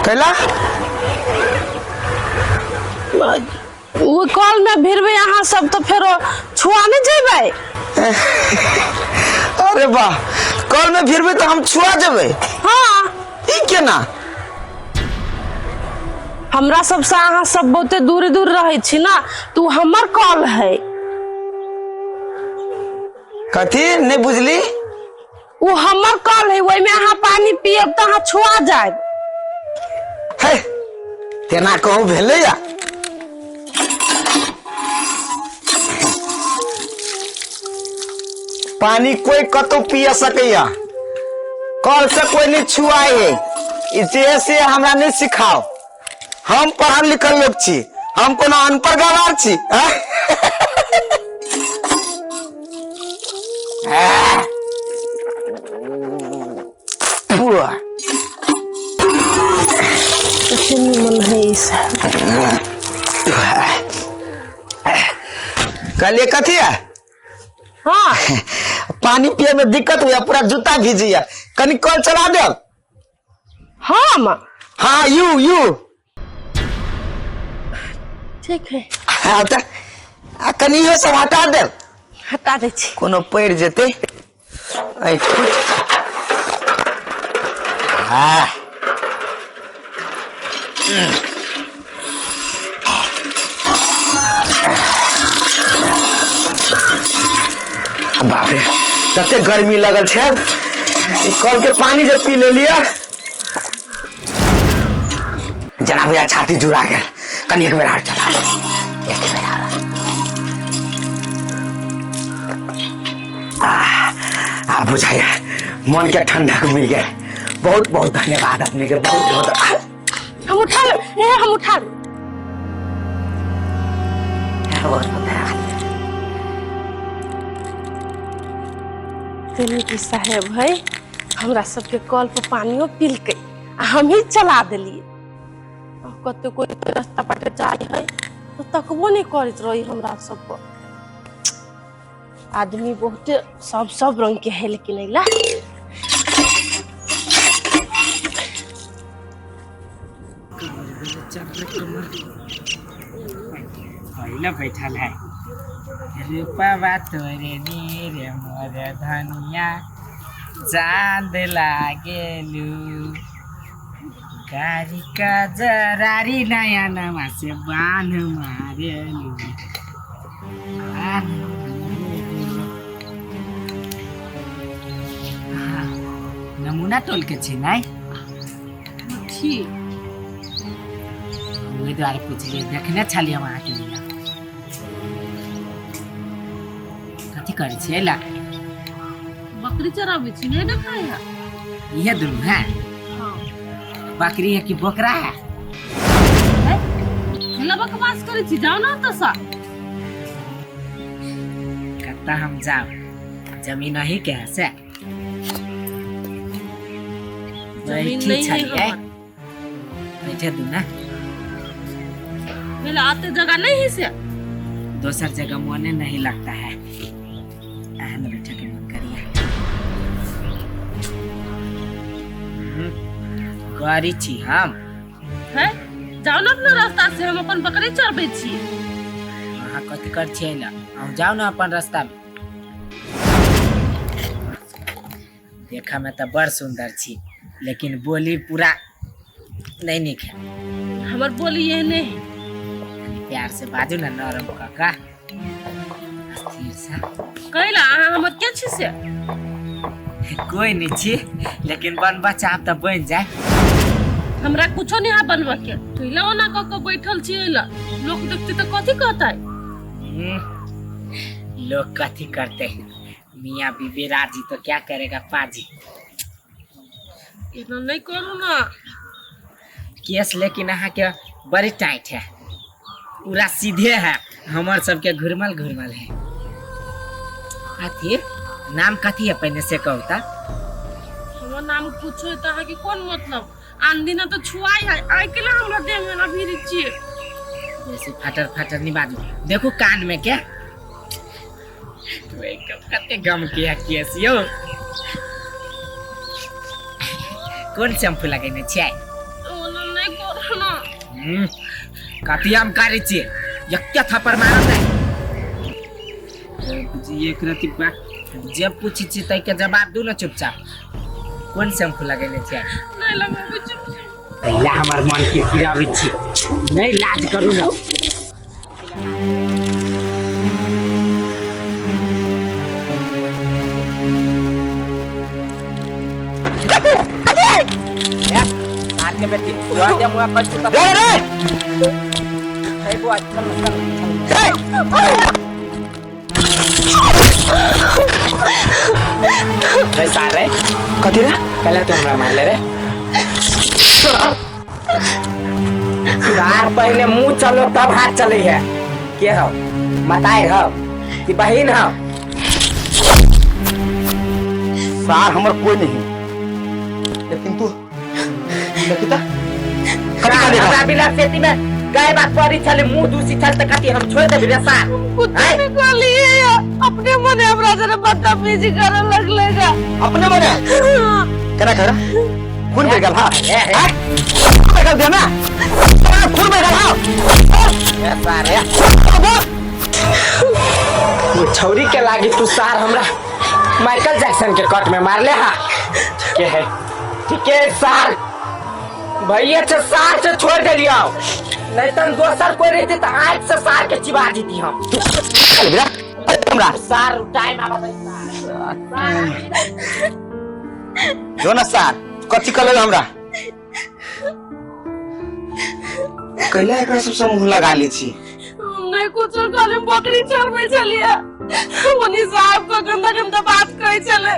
कैला? ओ कल में भिड़बै अहाँ सब तऽ फेरो छुआ नहि जेबै। अरे वाह, कल में भिड़बै तऽ हम छुआ जेबै? हाँ। ई केना? हमरा सबसँ अहाँ सब बहुते दूर दूर रहै छी ने, तऽ ओ हमर कल है। कथी? नहि बुझली। ओ हमर कल है, ओहिमे अहाँ पानी पियब तऽ अहाँ छुआ जायब। हे, तेना कहूँ भेलै या? पानी कोई कतौ पिया सकैया, कल से कोई नहीं छुआए है। ई जे से हमरा नहीं सिखाओ, हम पढ़ल लिखल लोग छी, हम कोनो अनपढ़ गवार छी? फुआ। कते निमन है ई सब। कहलिए कथी है? हाँ। पानी पिए में दिक्कत हुआ, पूरा जूता भीजिया, कनी कल चला दे। हम? हाँ, यू यू। ठीक है। हाँ, तऽ आ कनी इहो सब हटा देब। हटा दै छी। कोनो पड़ि जेतै। हाँ, बाप रे, कते गर्मी लगल छै। ई कल के पानी जे पी लेलियै, जना भैया छाती जुड़ा गेल। कनी एक बेर हाथ चला, एक बेर आर। आह, आब बुझाइया मन के ठंडक मिल गेल। बहुत बहुत धन्यवाद अपने के, बहुत बहुत। हम उठा लेब, हे हम उठा लेब। बहुत बहुत धन्यवाद। तेनी की साहेब है, हमरा सबके कल पर पानियो पिलकै आ हमही चला देलियै। आ कते कोई रास्ता पर जाइ है तऽ तकबो नहि करैत रही हमरा सब पर। आदमी बहुते सब सब रंग के है, लेकिन अइला पहले बैठल है। रूपवा तोरे नीर मोर धनिया, चांद लागेलू, गाड़ी का जरारी नया नवा से बांध मारेलू, बांध मारेलू। हाँ, नमूना टोल के छी नहीं? छी। ओहि दुआरे पुछलियै, देखने छलियै हम अहाँके। लिअ, कथी करै छियै ला? बकरी चराबै छी, नहि देखाय है? इहे दुनू है? हाँ। बकरी है कि बोकरा है? हेला बकवास करै छी, जाओ ना ओतऽ सँ। कत्ता हम जाब? जमीन अही के है से? जमीन बैठी नहीं है छलियै। हमर। बैठे दू ना। हेला आते जगह नहीं है से? दोसर जगह मोने नहीं लगता है, अहन बैठे के मन करिए। करी छी हम। है, जाओ ना अपना रास्ता से, हम अपन बकरी चरबै छी। अहाँ कथी कर छियै ला? अहूँ जाउ ने अपन रास्ता में। देखऽ में तऽ बड़ सुंदर छी, लेकिन बोली पूरा नहीं नीक है। हमर बोली एहने है। कनी प्यार से बाजू ने, नरम कऽ कऽ, स्थिर से। कैला अहाँ हमर के छी से? कोई नहीं छी, लेकिन बनबा चाहब तऽ बनि जाय। हमरा कुछो नहीं है बनबऽ के। कैला ओना कऽ के बैठल छी? एला लोक देखते तऽ कथी कहतै? लोग कथी करते? मियाँ बीबी राजी तो क्या करेगा पाजी। एना नहीं करू ना। केस लेकिन अहाँ के बड़ी टाइट है, पूरा सीधे है, हमर सबके घुरमल घुरमल है। अथी नाम कथी है पहले से कहू त। हमर नाम कुछो है तऽ अहाँके कोन मतलब? आन दिना तऽ छुआई है, आइ केला हमरा देह में ना भीड़ छियै? जैसे फटर फटर नहीं बाजू, देखू कान में के कते गम के है केस यौ। कोन शैम्पू लगेने छियै? ओना नहि कथी हम करै छियै एके थप्पड़ मारब ने जी। एक रति बा जे पूछै छियै ताहिके जवाब दू ने चुपचाप। कोन शैम्पू लगेने छियै? नहि लगबै छी। पहिले हमर मन के गिराबै छी। नहि लाज करू ने। के बेटी तोरा दे मुआ पर चुप रे रे। हे बुआ, चल चल चल। रे सार रे। कथी रे? कल तो हमरा मारले रे सुधार। पहले मुंह चलो तब हाथ चले है। के हो, मताई हो कि बहिन हो? सार हमर कोई नहीं, लेकिन तू लकिता कथी कर हमरा बिना खेती में गाय बात पड़ी छले, मुंह दूसी छल त कथी हम छोड़ देबी रे सार? कुछ नहीं कहलिए, अपने मने हमरा जरा बदतमीजी करे लगलेगा। अपने मने केना कर? खून बेर गेल? हाँ, खून बेर गेल ना, खून बेर गेल। हाँ। ए सार, ए वो छौरी के लागी तू सार हमरा माइकल जैक्सन के कट में मारले। हा के है, ठीक है सार, भैया से सार से छोड़ देलियो, नहीं तो दोसर कोई रहते तो आज से सार के चिबा देती हम। चल बेरा हमरा। सार टाइम आबत है सार। जो ना सार, कथी कल हमरा कैला एकरा सबसे मुंह लगा ली छी? हम नहीं कुछ कहले, बकरी चरबै छलिए, ओनी साहब को गंदा गंदा बात कहै छले।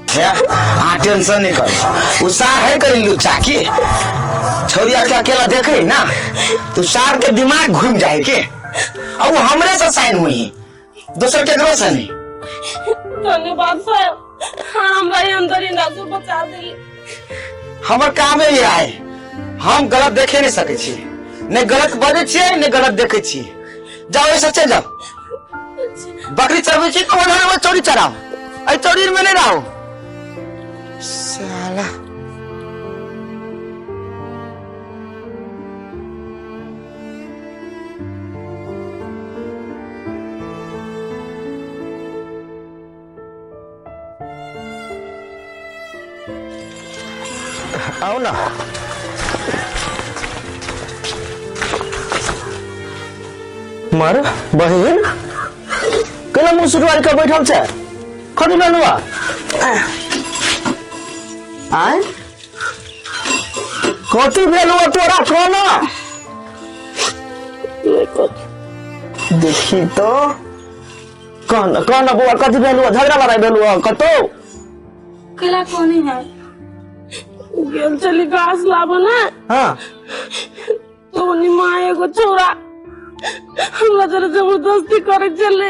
हे, अहाँ टेंशन नहीं करू। उ सार है करी लुच्चा की छौरिया के अकेला देखे ना तो सार के दिमाग घूम जाए के, और वो हमरे से साइन हुई, दोसर केकरो से नहीं। धन्यवाद साहब, हाँ, हमरा ही अंदर ही ना से बचा दिली। हमर काम ही है, हम गलत देखे नहीं सके छी, नहीं गलत बजै छियै, नहीं गलत देखे छी। जाओ ऐसे चल जाओ। बकरी चरबै छी तो ओना चोरी चराओ, एहि चोरी में नहीं रहो साला। आओ ना मर बहिन, केना मुँह सुटवार के बैठल छै? कथी भेल हुआ? आय, कथी भेल हुआ तोरा? कोना देखी तो कहना कहना बौआ, कथी भेल हुआ? झगड़ा लड़ाई भेल हुआ कतौ? केला कोनी है, गेल चली घास लाबो ना। तो ओनी माँ एगो छोरा हमरा जरा जबरदस्ती करे चले,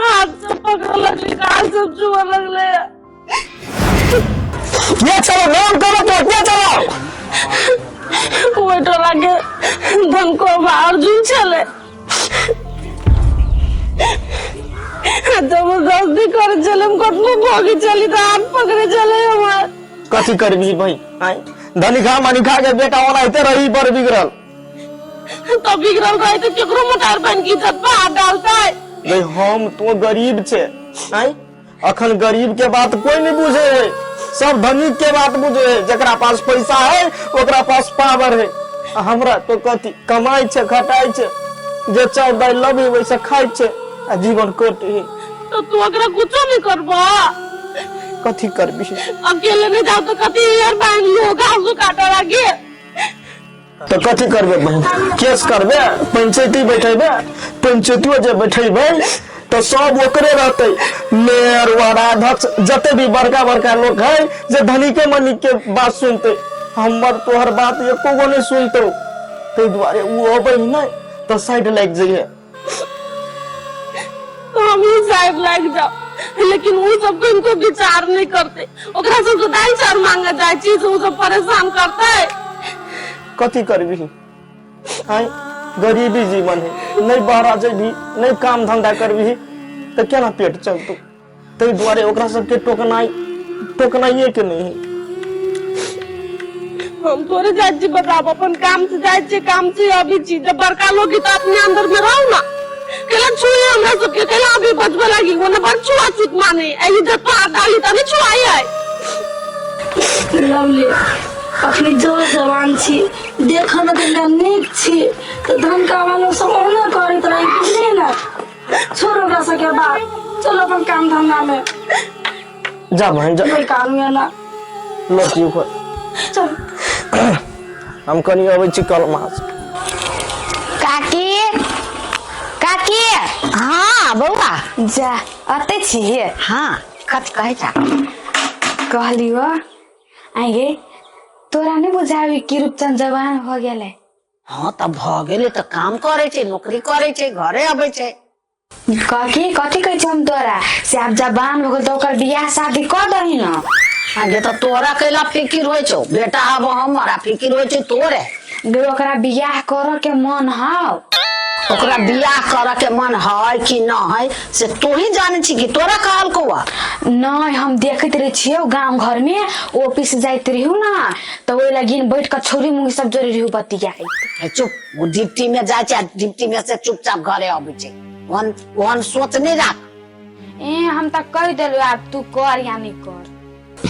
हाथ सब पकड़ लगले, गाल सब छुआ लगले। ये चलो, नाम करो तो ये चलो। ओहि टोला के धनको अर्जुन छले, जबरदस्ती करे चले। हम कतनो भागे चली तो हाथ पकड़े चले हमार। कथी करबी भाई? आय, धनिका मनिका के बेटा ओनाहिते रही बड़ बिगड़ल। तो बिगड़ल रहे तो केकरो मोटार बहन की इज्जत पर हाथ डालता है? भाई, हम तो गरीब छे। आय, अखन गरीब के बात कोई नहीं बुझे है, सब धनिक के बात बुझे है। जकरा पास पैसा है ओकरा पास पावर है। आ हमरा तो कथी, कमाई छे खटाई छे, जे चाउर दालि लबी वैसे खाई छे आ जीवन कटे है। तो तू ओकरा कुछो नहीं करबा? कथी करबी? अकेले नहीं जाओ तो कथी यार बहन लोग घास काटा लागे। तो कथी करबे बहन? केस करबे, पंचायती बैठेबे? पंचायतियो जे बैठेबे तो सब ओकरे रहते, मेयर वार्डाध्यक्ष जते भी बड़का बड़का लोग है जे धनिके मनिक के बात सुनते, हमर तोहर बात एको गो नहीं सुनतो। ताहि दुआरे ओ अबै नहीं तो साइड लागि जइहे। तो हम ही साइड लाग जाओ, लेकिन वो सब इनको विचार नहीं करते। ओकरा सबके दाई चार मांगे जाए छी तो वो सब परेशान करते है। कथी करबी? आय, गरीबी जीवन है, नहीं बाहर जेबी नहीं काम धंधा करबी तो केना पेट चलतो? ताहि दुआरे ओकरा सबके टोकनाइ टोकनाइए के नहीं है। हम थोड़े जाइ छी बताब, अपन काम से जाइ छी, काम से अभी छी। जब बड़का लोग ही तो अपने अंदर में रहो ना। केला छुए हमरा सबके, केला अभी बचबे लागी वो ना बड़ छुआ छूत माने एही जब तो डाली तभी छुआई है। लवली अखनी जोर जवान छी, देखऽ मे कनिटा नीक छी तऽ धनका वालो सब ओहने करैत रही, बुझलियै ने? छोड़ ओकरा सबके बात, चल अपन काम धंधा में। जा बहन जा। कोई काम है ना। लड़की को चल। हम कनी अबै छी कलमा से। काकी, काकी। हाँ बौआ। जा अते छियै? हाँ, कथी कहै छा? कहलियो आइ गे, तोरा नहि बुझाबी कि रूपचंद जवान भऽ गेलै? हाँ तऽ भऽ गेलै तऽ काम करै छै, नौकरी करै छै, घरे अबै छै। काकी, कथी कहै छी हम तोरा से, आब जवान भऽ गेल तऽ ओकर बियाह शादी कऽ दही ने। आगे तऽ तोरा कैला फिकिर होइ छौ? बेटा आब हमर आ फिकिर होइ छै तोरे? गे, ओकरा बियाह करऽ के मन हौ। ओकरा बियाह करऽ के मन है कि न है से तोही जानै छी कि तोरा कहलकौ? नहि, हम देखैत रहै छियौ गाँव घर में, ऑफिस जाइत रहियौ ने तऽ ओहि लगिन बैठ कऽ छौरी मुंगी सब जोड़े रहियौ बतियाइत। हे चुप, ओ ड्यूटी में जाइ छै आ ड्यूटी में से चुपचाप घरे अबै छै। ओहन ओहन सोच नहि राख। ए, हम तऽ कहि देलु, आब तू कर या नहि कर।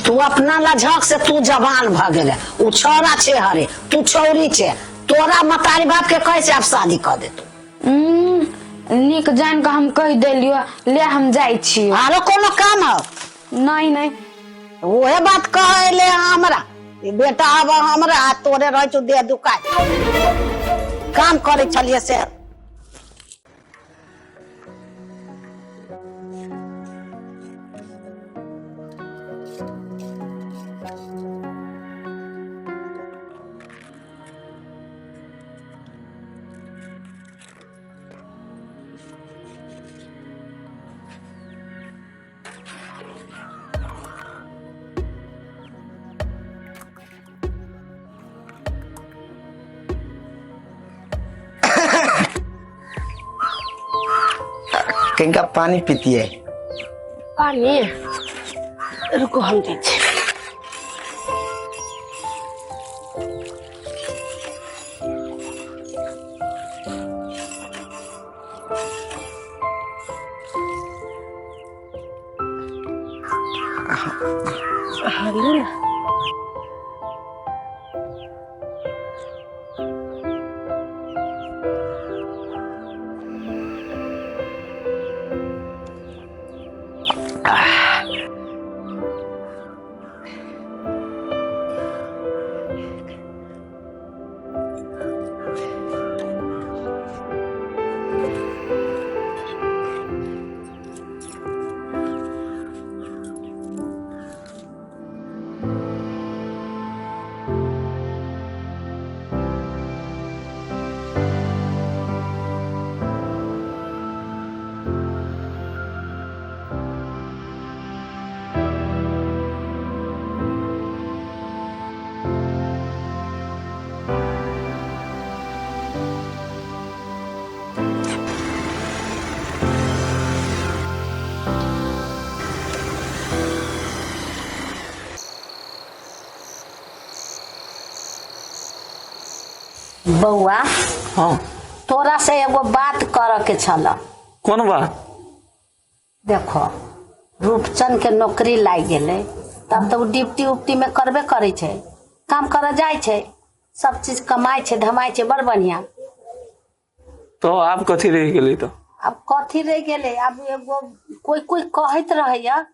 तू अपना लझक से तू जवान भऽ गेले, ओ छौड़ा छै हरे, तू छौरी छै, तोरा मतारी बाप के कहै से आब शादी कऽ देतौ। नीक जान कऽ हम कहि देलियो। ले, हम जाइ छी। आरो कोनो काम हौ? नहीं नहीं। उहे बात कहै ले हमरा, ई बेटा आब हमरा आ तोरे रहै छौ देह दुखाय। काम करै छलियै से। कनिका पानी पीतियै। पानी? रुको, हम दै छी। हाँ, लू ना। बौआ। हाँ। तोरा से एगो बात करऽ के छल। कोन बात? देखो, रूपचंद के नौकरी लागि गेलै, तब तऽ ओ ड्यूटी उप्टी में करबे करै छै, काम करऽ जाइ छै, सब चीज कमाइ छै धमाइ छै, बड़ बढ़िया। तो आब कथी रहि गेलै तऽ? आब कथी रहि गेलै? आब एगो कोइ कोइ कहैत रहैया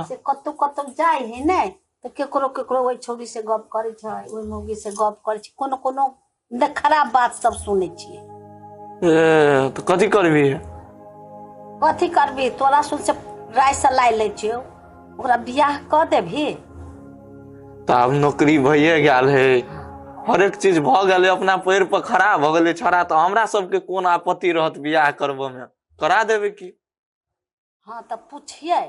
से कतौ कतौ जाइ है ने तऽ केकरो केकरो ओहि छौड़ी से गप करै छै, ओहि मौगी से गप करै छै, कोनो कोनो खराब बात सब सुनै छियै। ए, तऽ कथी करबी? कथी करबी? तोरा सुन से राय सलाह लै छियौ, ओकरा बियाह कऽ देबही? तऽ आब नौकरी भइए गेल है, हरेक चीज भऽ गेलै, अपना पैर पर खड़ा भऽ गेलै छौड़ा, तऽ हमरा सबके कोन आपत्ति रहत बियाह करबऽ मे? करा देबै की। हाँ, तऽ पुछियै।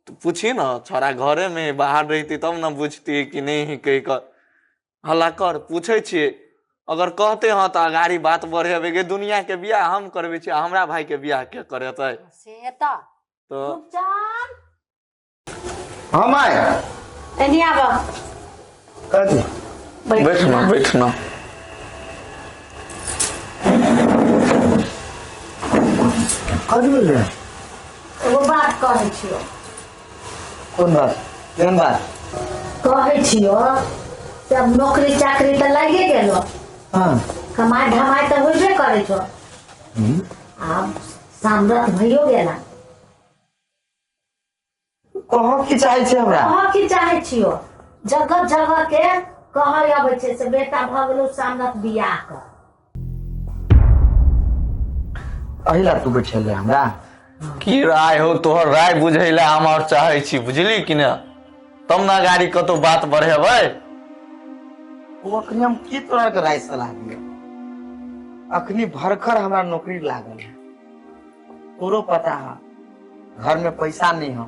तऽ पूछी ने, छौड़ा घरे मे बाहर रहिती तब ने बुझती कि नहि कहि कऽ हल्ला कर। पूछै छियै, अगर कहते हँ तऽ अगाड़ी बात बढ़ेबै। गे दुनिया के बियाह हम करबै छी आ हमरा भाई के बियाह के करेतै? से तऽ तऽ रूपचंद। हाँ माय। एनी आब। कथी? बैठ ना, बैठ ना। कथी भेलै? एगो बात कहै छियौ। कोन बात? केहन बात? कहै छियौ से आब नौकरी चाकरी तऽ लागिए गेलो। हाँ। कमाइ धमाइ तऽ होइबे करै छौ। आब सामरथ भइयो गेला। कह की चाहै छै हमरा? कह की चाहै छियौ, जगह जगह के कहै अबै छै से बेटा भऽ गेलौ सामरथ, बियाह कर। एहि ला तू बैठेले हमरा? की राय हो तोहर? राय बुझै लए हम आओर चाहै छी, बुझली कि ने? तब ने गाड़ी कतौ बात बढ़ेबै। ओ अखनी हम की तोरा के राय सलाह दियौ? अखनी भरखर हमरा नौकरी लागल है, तोरो पता है, घर में पैसा नहीं है।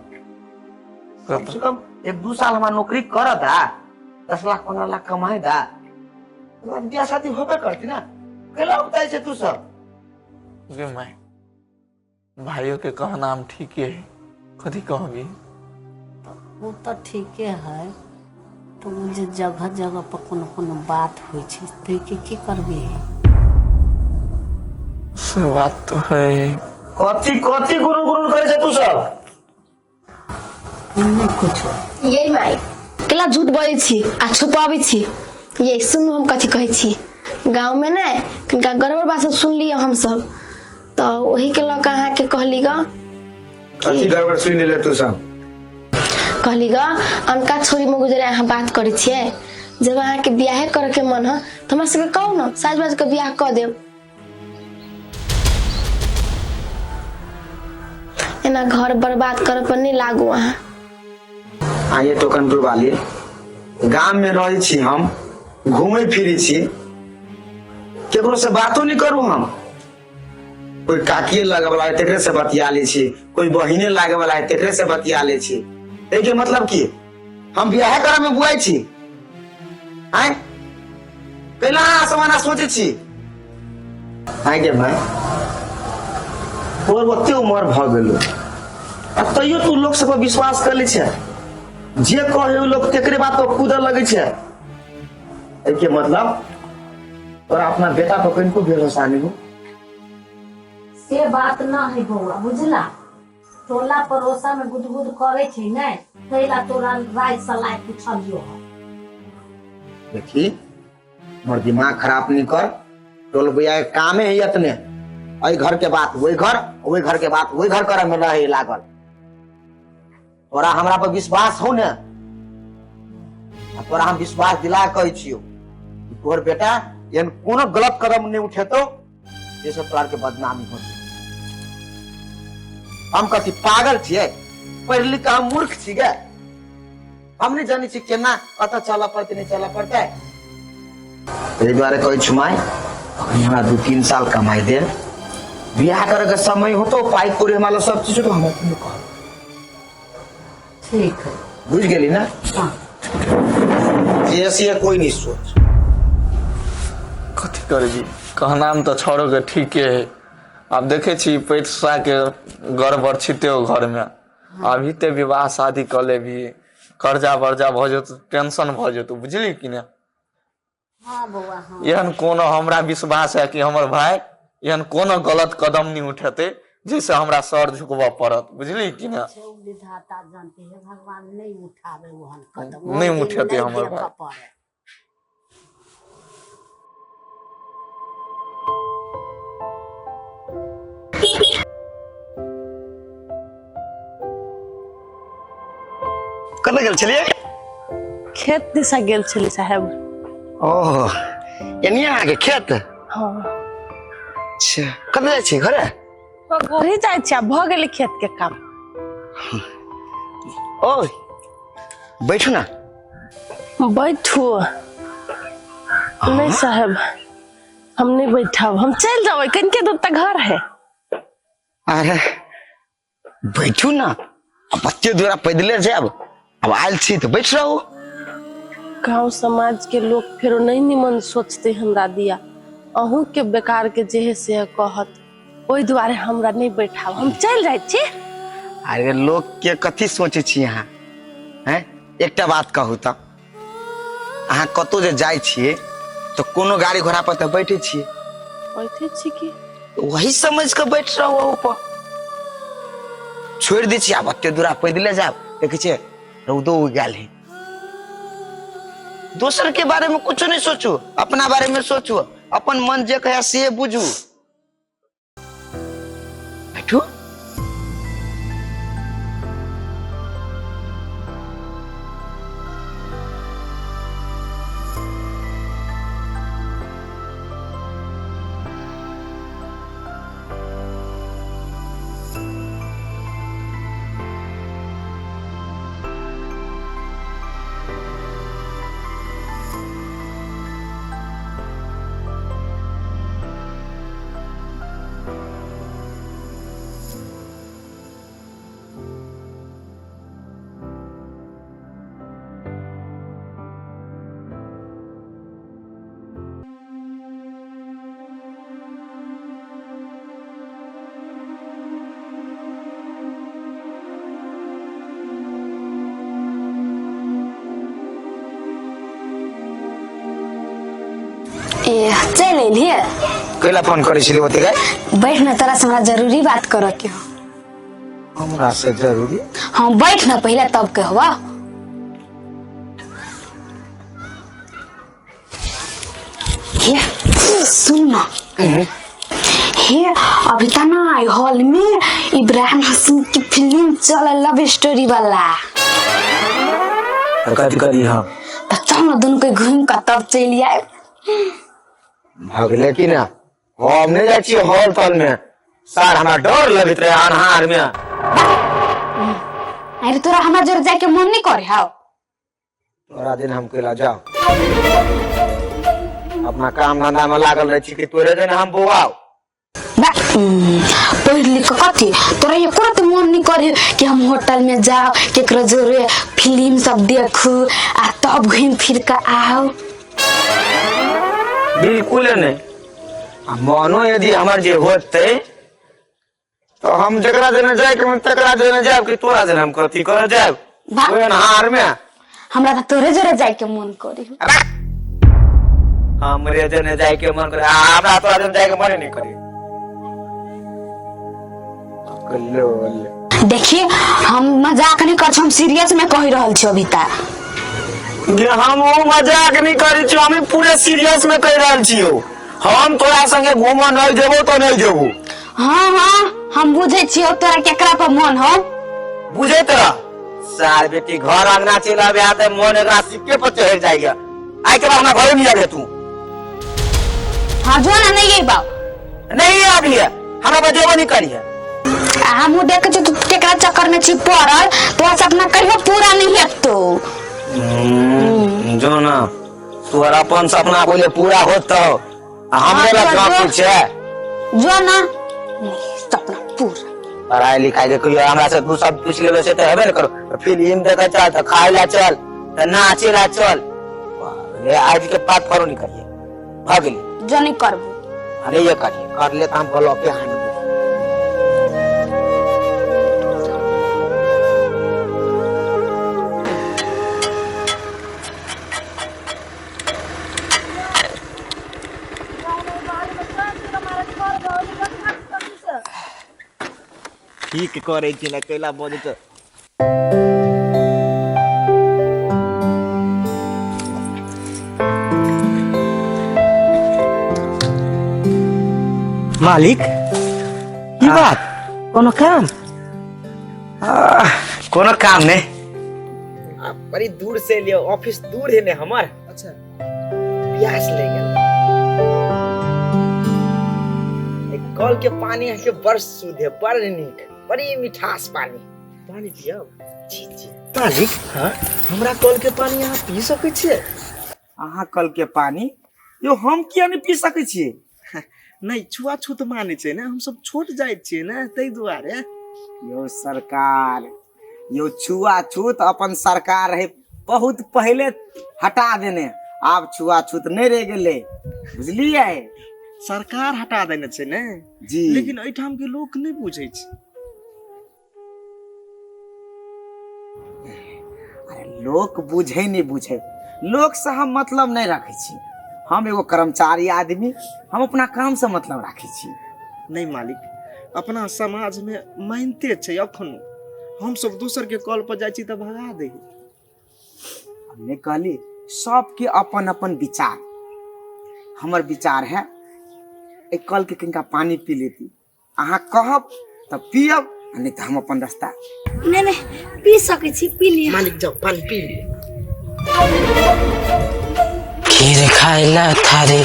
कम से कम 1-2 साल हमरा नौकरी कर दा, 10 लाख 15 लाख कमाए दा, ओकर बाद बियाह शादी होबे करती ना। कैला उगताइ छै तू सब? गे माय, भाइयों के कहना हम ठीके है, कथी कहबी? ओ तऽ ठीके है, तऽ ओ जे जगह जगह पर कोनो कोनो बात होइ छै, ताहिके की करबी? से बात तो है। कथी कथी गुरु गुरु करे छै तू सब? नहि कुछो। ये माई, केला झूठ बजै छी आ छुपाबै छी? ये सुनू, हम कथी कहै छी, गाँवमे ने कनिका गड़बड़ बात सब सुनलियै हमसब, तऽ ओहीके लऽ कऽ अहाँके कहली गऽ। कथी गड़बड़ सुनि ले तू सब? कहली गऽ, अनका छोरी में गुजरे अहाँ बात करै छियै। जब अहाँके बियाहे करैके मन है तऽ हमरा सबके कहू ने, साज बाज के बियाह कऽ देब। एना घर बर्बाद करऽ पर नहि लागू अहाँ। आइए टोकनपुर वाली, गाम में रहै छी हम, घूमै फिरै छी, केकरो से बातो नहीं करू हम। कोई काकिए लगे वाला है तेकरे से बतिया लै छी, कोई बहिने लागे वाला है तेकरे से बतिया लै छी। एहिके मतलब की हम बियाहे करे में बुआई छी? आय, कैला अहाँ सब एना सोचै छी? आय गे भाई, तोहर ओते उमर भऽ गेलो आ तैयो तू लोक सब पर विश्वास कर लै छै। जे कहे ओ लोक तेकरे बात पर कूदऽ लगै छै। एहिके मतलब तोरा अपना बेटा पर कनिको भरोसा नहि हो? से बात न है बौआ, बुझला? टोला पड़ोसा में गुदगुद करे छै ने, ताहि ला तोरा राय सलाह पुछलियो है। देखी, हमर दिमाग खराब नहीं कर। टोल भैया के कामे है इतने, एहि घर के बात ओहि घर, ओहि घर के बात ओहि घर करे में रहे लागल। तोरा हमरा पर विश्वास हो ने? आ तोरा हम विश्वास दिला कहै छियौ कि तोहर बेटा एहन कोनो गलत कदम नहीं उठेतौ जैसे तोरा के बदनामी होतै। हम कथी पागल छियै? पढ़ि लिख कऽ हम मूर्ख छी गे? हम नहि जानै छी केना कतऽ चलऽ पड़तै, नहि चलऽ पड़तै? ताहि दुआरे कहै छी माय, अखनी हमरा 2-3 साल कमाइ दे। बियाह करे के समय होतो, पाइ कौड़ी हमरा लग सब चीज होतो, हम अपने कहब। ठीक है। बुझि गेली ना? हाँ। जे से कोई नहीं सोच। कथी करबी, कहनाम तऽ छौड़ो के ठीके है। आब देखे छी पैसा के गड़बड़ छिते हो घर में। अभी ते विवाह शादी कऽ लेबही, कर्जा वर्जा भऽ जेतौ, टेंशन भऽ जेतौ, बुझली कि ने? हाँ बौआ, हाँ। एहन कोनो हमरा विश्वास है कि हमर भाई एहन कोनो गलत कदम नहीं उठेतै जैसे हमरा सर झुकबऽ पड़त, बुझली कि ने? छै ओ विधाता जानते है, भगवान नहीं उठावे ओहन कदम। नहि ओहन दिन उठेतै नहि हमर देखऽ भाई। पड़े। कतऽ गेल छलियै? खेत दिशा गेल छली साहेब। ओह, एनी अहाँके खेत? हाँ। अच्छा, कतऽ जाइ छी? घरे? घरे जाइ छी, आब भऽ गेलै खेत के काम। ओ बैठू ना। बैठू नहीं साहेब, हम नहीं बैठब, हम चल जाबै, कनिके दूर तक घर है। अरे बैठू ना, अब बच्चे द्वारा पैदले जायब, अब आयल छी तऽ बैठ रहू। गांव समाज के लोग फेरो नहीं निमन सोचते हमरा दिया, अहूँ के बेकार के जे है से कहत, ओहि दुआरे हमरा नहीं बैठाब, हम चल जाइ छी। अरे लोग के कथी सोचे छी अहाँ हैं? एकटा बात कहू तऽ, अहाँ कतौ जे जाइ छियै तऽ कोनो गाड़ी घोड़ा पर तऽ बैठे छियै। बैठे छी की? वही समझ के बैठ रहू ऊपर। छोड़ि दै छियै आब एते दूरा पैदले जायब, देखै छियै रौदो उगि गेल है। दोसर के बारे में कुछो नहीं सोचू, अपना बारे में सोचू, अपन मन जे कहे से बुझू। बैठू। ए चल एलिए। कैला फोन करै छली ओते गाय? बैठ ना, तोरा से हमरा जरूरी बात करे के हो। हमरा से जरूरी? हाँ बैठ ना पहले तब कहवा। हे सुन ना, हे अभी त ना हॉल में इब्राहिम हसन की फिल्म चल लव स्टोरी वाला। कथी करी हम? त चल ना दोनों के घूम के तब चलि आए। भगले की ना, हम नहीं जाइ छियै हॉल तॉल में, सार हमरा डर लगैत रहे अन्हार में। अरे तोरा हमरा जोर जाए के मन नहीं करे हाउ? तोरा दिन हम केला जाओ, अपना काम धंधा में लागल रहे छी कि तोरे दिन हम बौआओ। पढ़ लिख के कथी तोरा एको रत्ती मन नहीं करे कि हम होटल में जाओ, केकरो जोरे फिल्म सब देखू आ तब घूम फिर के आओ? बिल्कुल नहीं। आ मनो यदि हमर जे होते तो हम जकरा देने जाए के मन तकरा देने जाए कि तोरा देने हम कथी कर जाए ओए अन्हार में? हमरा तो तोरे जोरे जाए के मन करे। हमरे देने जाए के मन करे, हमरा तोरा देने जाए के मन नहीं करे। देखिए हम मजाक नहीं कर, हम सीरियस में कह रहल छी अभी तक। हम ओ मजाक नहीं करै छी, हम पूरे सीरियस में कह रहल छी। हम तोरा संगे घूमऽ नहीं जेबो तो नहीं जेबो। हाँ हाँ हम बुझे छी तोरा केकरा पर मन हो। बुझे तोरा सार बेटी घर अंगना चलि आबे आ त मन एकरा सिक्के पर चढ़ जाइया। आइ के बाद हमरा घरे नहीं आबे तू। हाँ जो ना नहीं आई बाप। नहीं आबी है, हमरा बजेबो नहीं करिए। आ हमहूँ देखे छी तू केकरा चक्कर में छी पड़ल, तोरा सपना कहियो पूरा नहीं हेतो। जो ना तोहर अपन सपना बोले पूरा होतो आ हमरे लग हाँ, कहाँ जो। पूछे। जो ना सपना पूरा। पढ़ाई लिखाई के कहियो हमरा से तू सब पूछ लेबे से तो हेबे न करो। फिल्म देखे चल तो खाए ला चल तो नाचे ला चल, रे आज के बात करो नहीं करिए भग गेली। जो नहीं करबो। अरे ये करिए कर ले तो हम ब्लॉक के हानि। ठीक करै छी ने कैला बजै छ। मालिक की बात, कोनो काम? कोनो काम नहीं, बड़ी दूर से लियो, ऑफिस दूर है ने हमर। अच्छा प्यास ले गेल। कल के पानी है के बड़ शुद्ध है, बड़ नीक, बड़ी मिठास पानी। पानी पियब? जी जी मालिक। हाँ हमरा कल के पानी अहाँ पी सकै छियै? अहाँ कल के पानी यो हम किया नहीं पी सकै छियै? नहीं छुआछूत मानै छै ने, हम सब छोट जाइत छियै ने ताहि दुआरे। यो सरकार, यो छुआछूत अपन सरकार है बहुत पहले हटा देने, आब छुआछूत नहीं रह गेलै, बुझलियै? सरकार हटा देने छै ने जी, लेकिन एहिठाम के लोक नहीं बुझै छै। अरे लोक बुझे नहीं बुझे, लोकसँ हम मतलब नहि रखै छी। हम एगो कर्मचारी आदमी, हम अपना कामसँ मतलब राखै छी। नहि मालिक, अपना समाजमे मानिते छै अखनो हमसब दोसर के कॉल पर जाइ छी तऽ भगा दै। हमने कहली सबके अपन अपन विचार। हमर विचार है एहि कल के कनिका पानी पी लेती, अहाँ कहब तऽ पियब, आ नहि तऽ हम अपन रास्ता। नहि नहि, पी सकै छी, पी लिअ। मालिक जाउ पानी पी लिअ। खीर खाइला थारी।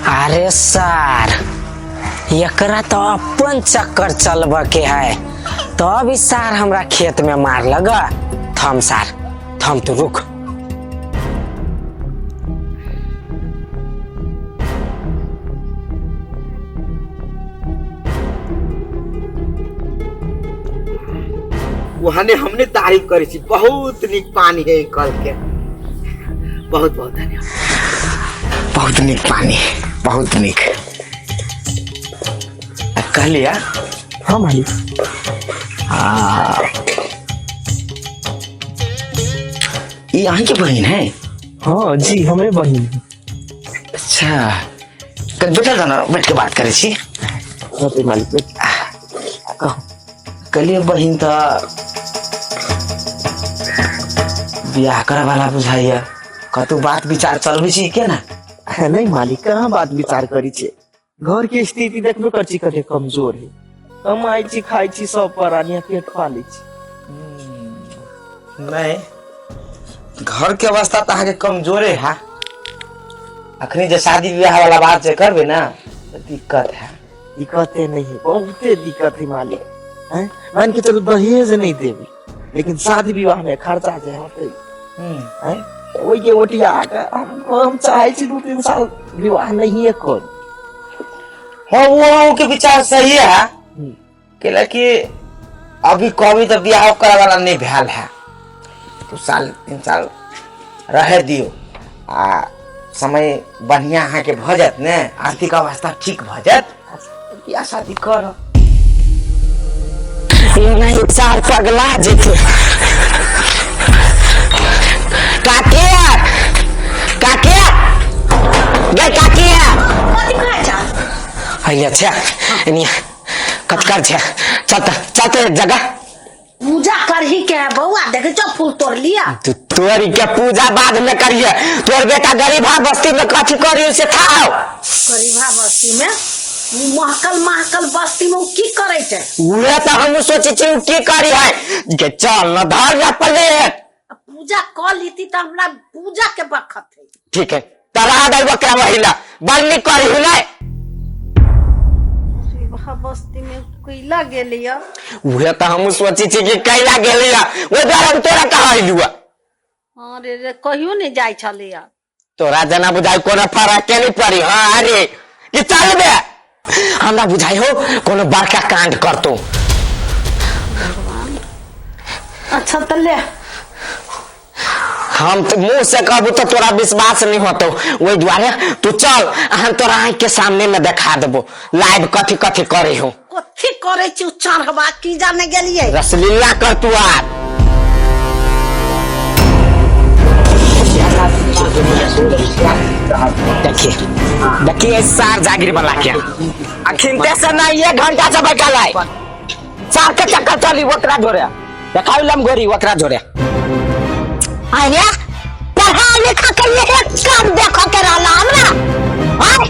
अरे सार, एकरा तो अपन चक्कर चलबे के है, तब ई सार हमरा खेत में मार लगा। थम सार, थम, तू रुक। वहाने हमने तारीफ करी छी, बहुत नीक पानी है कल के। बहुत बहुत धन्यवाद। बहुत नीक पानी, बहुत नीक। आ कहलिया। हाँ मालिक। आ ई अहाँके बहिन है? हाँ जी, हमरे बहिन है। अच्छा, कनि बैठल जाना, बैठ के बात करै छी। हाँ जी मालिक, बैठ। कहू। कहलिए बहिन तऽ बियाह करे वाला बुझाइया, कतौ बात विचार चलबै छी के ना? नहीं मालिक, कहाँ बात विचार करी छे, घर के स्थिति देखबे कर छी कते कमजोर है। कमाई छी खाई छी सब परानिया पेट पालै छी। नहीं, घर के अवस्था तऽ अहाँके कमजोरे है। अखनी जे शादी विवाह वाला बात जे करबै ना तऽ दिक्कत है। दिक्कते नहीं है, बहुते दिक्कत है मालिक। हैं, मान के चलू दहेज नहीं देबी, लेकिन शादी विवाह में खर्चा जे होते हैं, ओहि के ओटिया के हम चाहे छी 2-3 साल विवाह नहीं कर। हाँ, वो के विचार सही है, कैला कि अभी कभी तो बियाह करे वाला नहीं भेल है, 2 साल 3 साल रहे दियो, आ समय बढ़िया अहाँके भऽ जायत ने, आर्थिक अवस्था ठीक भऽ जायत, बियाह शादी करब। नहीं सार पगला जेते। काके, काके गे काके। कथी कहै छ? हैया छे एनी कत कर छे, चल चल एक जगह पूजा करही के है बौआ, देखे छौ फूल तोड़ लिया। तू तोरी के पूजा बाद में करिए, तोर बेटा गरीबा बस्ती में कथी करी से खाओ। गरीबा बस्ती में महकल महकल बस्ती में उ की करै छै? उहे तो हम सोचे छी उ की करी है के, चल न धर न प्लेट। पूजा क लीती त हमरा पूजा के बखत है। ठीक है, तरा दे बकरा महिला बड़ निक करी नहीं। गरीबा बस्ती में कैला गेलिया? उहे तो हम सोचे छी कि कैला गेलिया, ओहि दुआरे हम तोरा कहलियो। हाँ रे रे, कहियो नहीं जाइ छलिया। तोरा जना बुझाई कोनो फरक के नहीं पड़ी। हाँ अरे कि चल बे, हमरा बुझाई हो कोनो बड़का कांड करतो। अच्छा त ले। हम तो मुंह से कहबू तो तोरा विश्वास नहीं होतो, वही दुआरे तू चल, हम तोरा आँख के सामने में देखा देबो लाइव कथी कथी करे हो। कथी करै छी चढ़वा की जाने गेलियै? रसलीला कर तू आर। देखिए देखिए सार जागिर वाला के अखिनते से ना 1 घंटा से बैठल है, सार के चक्कर चली ओकरा जोरे देखाउ लम गोरी ओकरा जोरे। अरे पढ़ा लिखा के ये काम देखो के रहला हमरा। आय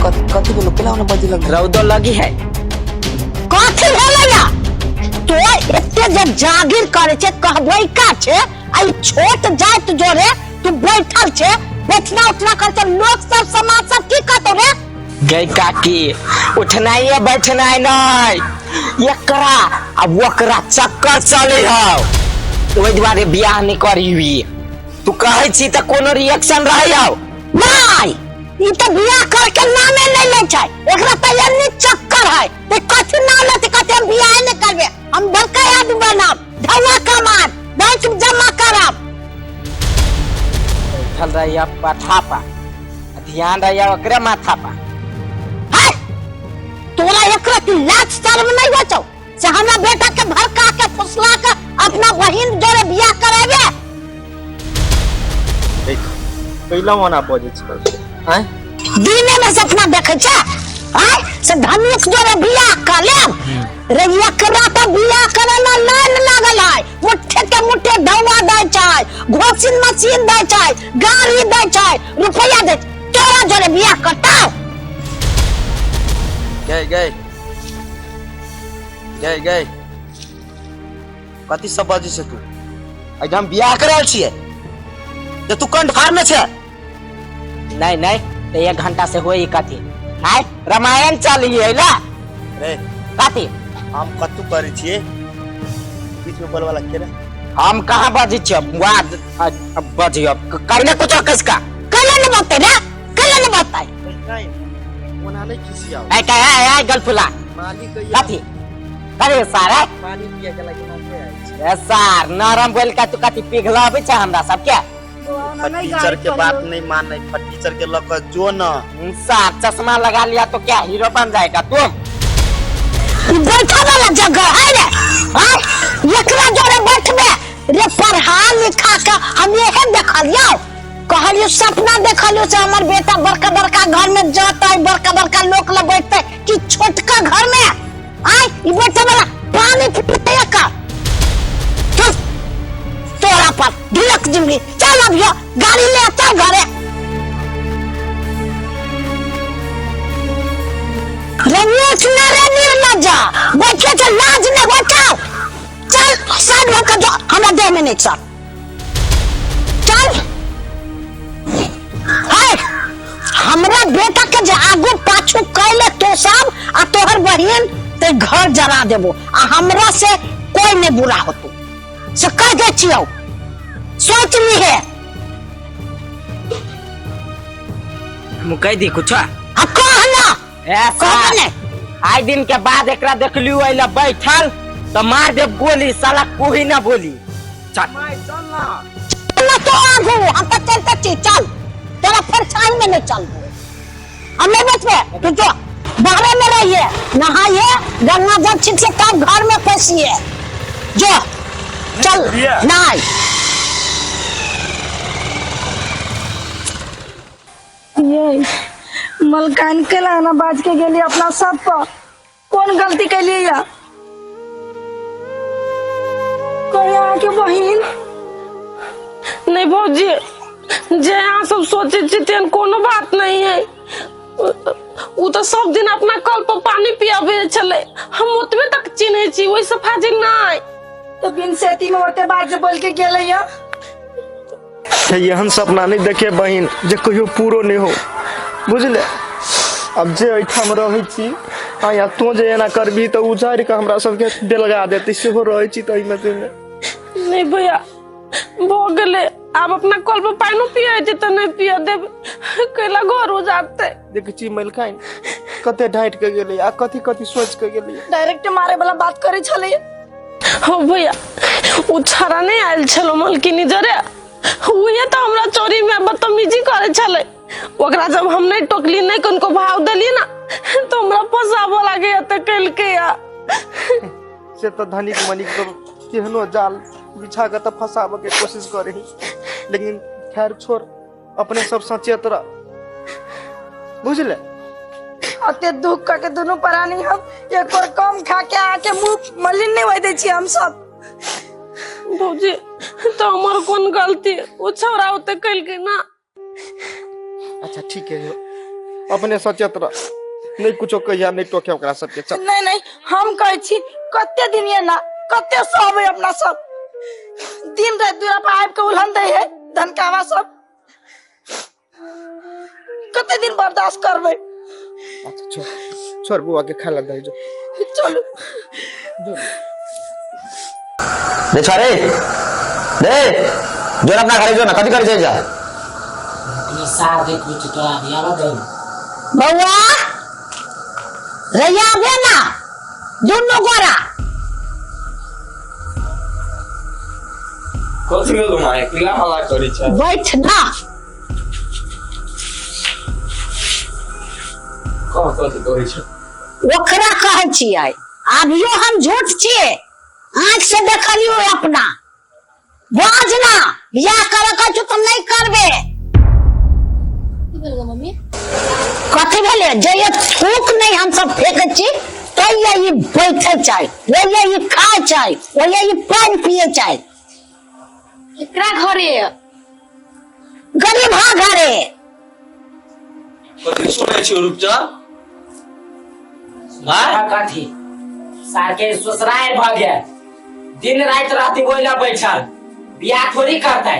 कथी बोलो केला ओने बजे लग रौदो लगी है। कथी भेलैया तो एते जे जागिर करे छे कहबै का छे, आ ई छोट जात जोरे तू बैठल छे, बैठना उठना कर छे, लोक सब समाज सब की कहतो रे? गई काकी उठनाइए बैठनाइ नहीं, एकरा आ ओकरा चक्कर चले हौ, ओहि दुआरे बियाह नहीं करी हुई। तू कहै छी तऽ कोनो रिएक्शन रहै हौ? नहीं, ई तऽ बियाह करके नामे नहीं लै छै, एकरा तऽ एन्नी चक्कर है, ते कथी नाम लेते, कथी हम बियाह नहीं करबे, हम बड़का आदमी बनाब, धौआ कमाब। बैंक में जमा करब। बैठल रहिया पठा पा, ध्यान रहिया ओकरे माथा पा। है तोरा एकरा की लाज शर्म नहीं होइ छौ से हमरा बेटा के भड़का के फुसला के अपना बहिन जोरे बियाह करेबे? देख कैला ओना बजै छै आँय? दिने में सपना देखे छै आय से धनिक जोरे बियाह कर लेब रे। एकरा तऽ बियाह करे ला लाइन लागल है, मुट्ठे के मुट्ठे धौआ दै छै, घोसिन मशीन दै छै, गाड़ी दै छै, रुपया दै छै, तोरा जोरे बियाह करतौ? गए गए गए गए, कथी सब बजै छै तू? एहिठाम बियाह कर रहल छियै जे तू कंठ फाड़ने छै? नहीं नहीं, तो एक घंटा से होई कथी आय रामायण चली है ला। रे कथी हम कतू करै छियै बीच में बोलवाला के रे? हम कहाँ बजै छियै? बुआ बजियो करने कुछ कसका कैला ने बतै रे, कैला ने बतै? नहीं ओना नहीं खिसियाओ। ऐ का ऐ ऐ गलफुला मालिक कथी अरे सारा पानी पिए के लागी मांगे आयल छै। ए सार नरम बोल के तू कथी पिघलाबै छै हमरा सबके? टीचर के बात नहीं माने, टीचर के लग जो न। सार चश्मा लगा लिया तो क्या हीरो बन जाएगा तुम? ई बैठे वाला जगह है रे? आय एकरा जोरे बैठबे रे? पढ़ा लिखा के हम यहे देखलियौ, कहलियौ सपना देखलियौ से हमर बेटा बड़का बड़का घर में जतै, बड़का बड़का लोक लग बैठतै कि छोटका घर में? आय ई बैठे वाला पानी पीते का चल तोरा पर ढिलक जिंदगी। चल अब यो गाड़ी ले चल घरे रे। नीच न रे निर्लज्जा, बैठे छै लाज नहीं होइ छौ। चल साइड होके जो, हमरा देह में नहीं चल। चल हाय, हमरा बेटा के जे आगू पाछू कैले तो सब आ तोहर बहिन ते घर जरा देबो आ हमरा से कोई नहीं बुरा होतो से कह दे छियौ, सोच ली है। हम कह दी कुछ? आ कह ना। ए कहबे सार नहीं। आइ दिन के बाद एकरा देखलियो अइला बैठल तो मार दे गोली, साला कोई ना बोली। चल चल तो आगू, हम तो चलते छी। चल तोरा परछाई में नहीं चलबो, हम नहीं बैठबे। तू जो बाहरे में रहिए, नहाइए, गंगा जल छिट से तब घर में पैसिए। जो चल नहाय। ये मलकान के लाना बाज के गेली अपना सब पर कौन गलती कैलिए या कोई अहाँके बहिन? नहीं भौजी, जे अहाँ सब सोचे छी तेहन कोनो बात नहीं है। उ तो सब दिन अपना कल पर पानी पियाबे छलै, हम ओतबे तक चिन्है छी, ओहिसँ फाजिल नहीं। तो बिन सेती में ओते बात जे बोल के गेलै या। एहन सपना नहीं देखे बहिन जे कहियो पूरो नहीं हो, बुझले? अब जे एहिठाम रहै छी आ या तों जे एना करबी तऽ उजाड़ि कऽ हमरा सबके बेलगा देतै, सेहो रहै छी तऽ एहिमे ताहिमे। नहीं भैया, भऽ गेलै, आब अपना कल पर पानिओ पियै छै तऽ नहीं पिय देब, कैला घर उजाड़तै। देखै छी मलकाइन कते ढाँटि के गेलै आ कथी कथी सोचि के गेलै। डायरेक्ट मारे वाला बात करै छलै। हो भैया, उ छाड़ा नहीं आयल छलो मलकिनी जरे, उहे तऽ हमरा चोरी में बदतमीजी करे छलै। ओकरा जब हम नहीं टोकली, नहीं कनको भाव देली ना, तो हमरा फंसाबो लागे एते कैलकै या। से तऽ धनिक मनिक सब केहनो जाल बिछा के तऽ फंसाबऽ के कोशिश करे, लेकिन खैर छोड़, अपने सब सचेत रह, बुझले? अते दुख क के दुनू प्राणी हम एक और कम खा के आके मुंह मलिन नहीं होय दै छी हम सब। भौजी, तो हमर कोन गलती? उ छौड़ा ओते कैलकै ना। अच्छा ठीक है, अपने सचेत रह, नहीं कुछो कहिया, नहीं टोके ओकरा सबके। चल। नहीं नहीं, हम कहै छी कते दिन ये ना कते सहबै अपना सब, दिन रात दूरा पर आबि के उलहन दै है धनकावा सब, कते दिन बर्दाश्त करबै? अच्छा छोड़ छोड़, बुआ के खाला दे जो। चलू। रे छोरे रे, जो अपना घरे जो ना, कथी करे जा? सार देख कुछ तोरा दियाबा दे। बौआ रैया आबे ना दुनू गोरा। कथी भेलो माय किला हल्ला करै छै बैठ ना। कह कथी कहै छै? ओकरा कहै छियै, अभियो हम झूठ छियै? आँख से देखलियो अपना। बाज ना, बियाह करे कहै छौ तऽ नहि करबे। की भेल गो मम्मी? कथी भेलै? जइये थूक नहि हम सब फेकै छी तैये ई बैठे छै, ओइये ई खाइ छै, ओइये ई पानि पिए छै। केकरा घरे? गरीबा घरे। कथी सुनै छी रूपचन? मार कथी सार के ससुराल भऽ गेल, दिन राति रहती ओहि बैठल, बियाह थोड़ी करतै।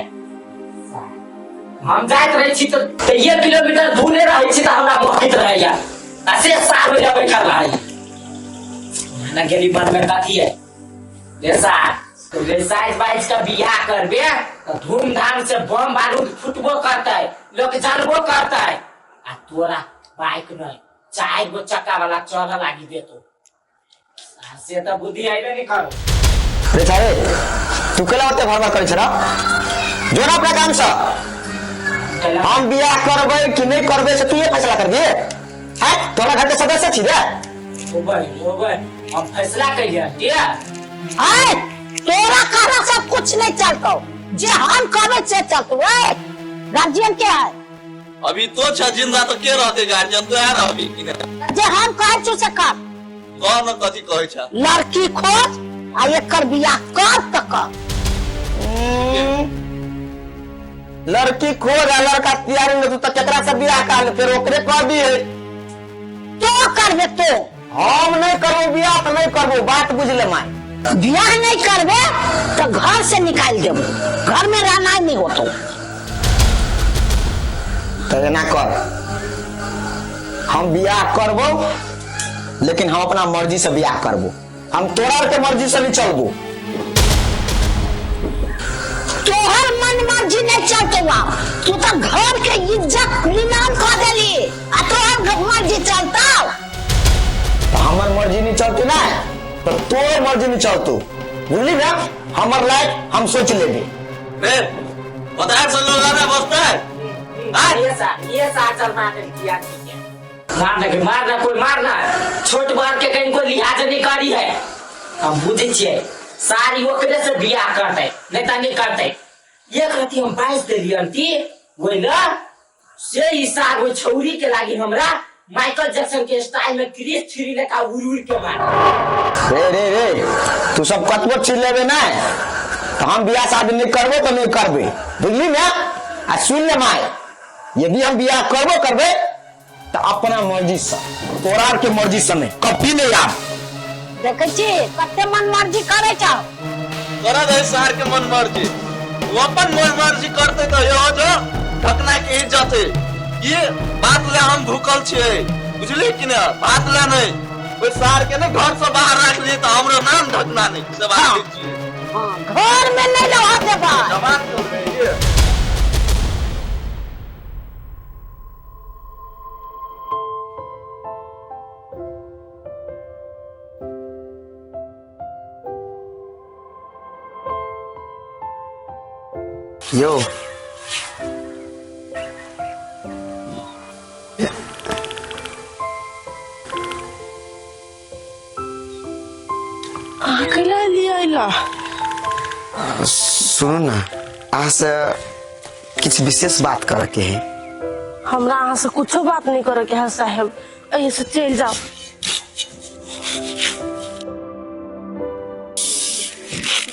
हम जाइत रहै छी तऽ एक किलोमीटर दूरे रहै छी तऽ हमरा महकैत रहैया आ से सार ओहि बैठल रहै। ना गेली मन में कथी है रे सार? रे साइज बाइज के बियाह करबे तऽ धूमधाम से बम बारूद फुटबो करतै, लोक जानबो करतै आ तोरा बाइक नहीं चार गो चक्का वाला चढ़ लागी देतो। आ से तऽ बुद्धि आइबे नहीं करो। रे सारे, तू केला ओते भरभर करै छला? जो ना अपना काम से। हम बियाह करबै कि नहीं करबै से तू ये फैसला करबी? हैं, तोरा घर के सदस्य छी रे। ओबे ओबे, हम फैसला करिए दिया। आय तोरा कहला सब कुछ नहीं चलतो, जे हम कहबै से चलतो। ए गार्जियन के है? अभी तो छ जिंदा तो के रहते गार्जियन? तो यार अभी कि नहीं? जे हम कहै छी से कर। कह न, कथी कहै छ? लड़की खोज आ एकर बियाह कर त कर। लड़की खोज आ लड़का तैयारी में, तू तो केकरा से बियाह कर ले, फिर ओकरे कर दिए। तो करबे तो? हम नहीं करबो बियाह तो नहीं करबो, बात बुझ ले माय। बियाह नहीं करबे तो घर से निकाल देबो, घर में रहना नहीं होतो। तो एना कर, हम बियाह करबो लेकिन हम अपना मर्जी से बियाह करबो, हम तोरा के मर्जी से नहीं चलबो। तोहर मन मर्जी नहीं चलतो बाप, तू तो घर के इज्जत नीलाम कर देली आ तोहर मर्जी चलता? तो हमर मर्जी नहीं चलती ना तो तोर मर्जी नहीं चलतो, बुझली ना? हमर लाइफ हम सोच लेबे। रे बता से लोग आना बसता है। ये सा चल मार किया ठीक है, मार ना मार ना कोई मार ना, छोट बार के कहीं को लिहाज नहीं करी है। हम बुझे छियै सारी ओकरे से बियाह करते नहीं त नहीं करते। एक रति हम बाइस देलियन ती ओइ ना से ई सार ओइ छौरी के लागी हमरा माइकल जैक्सन के स्टाइल में क्रिस थ्री लेखा उड़ उड़ के मार। रे रे रे, तू सब कतबो चिल्लेबे ना तो हम बियाह शादी नहीं करबो तो नहीं करबे, बुझली ना? आ सुन ले माय, यदि हम बियाह करबो करबे तो अपना मर्जी से, तोरा के मर्जी से नहीं, कभी नहीं आब। देखै छी कते मन मर्जी करै छौ। करा दे सार के मन मर्जी, वो अपन मन मर्जी करते तो यो जो ढकना के इज्जत है। ये बात ले हम भूखल छियै, बुझली कि ना? बात ले नहीं ओइ सार के ने घर से बाहर राख लिए तो हमरो नाम ढकना नहीं से बात छियै। हां, घर में नहीं रह देबा। जवान तो ये यो अहाँ कैला एलियै अइला? सुनू ना, अहाँ से किछु विशेष बात करऽ के है। हमरा अहाँ से कुछो बात नहीं करे के है साहेब, एहि से चलि जाओ।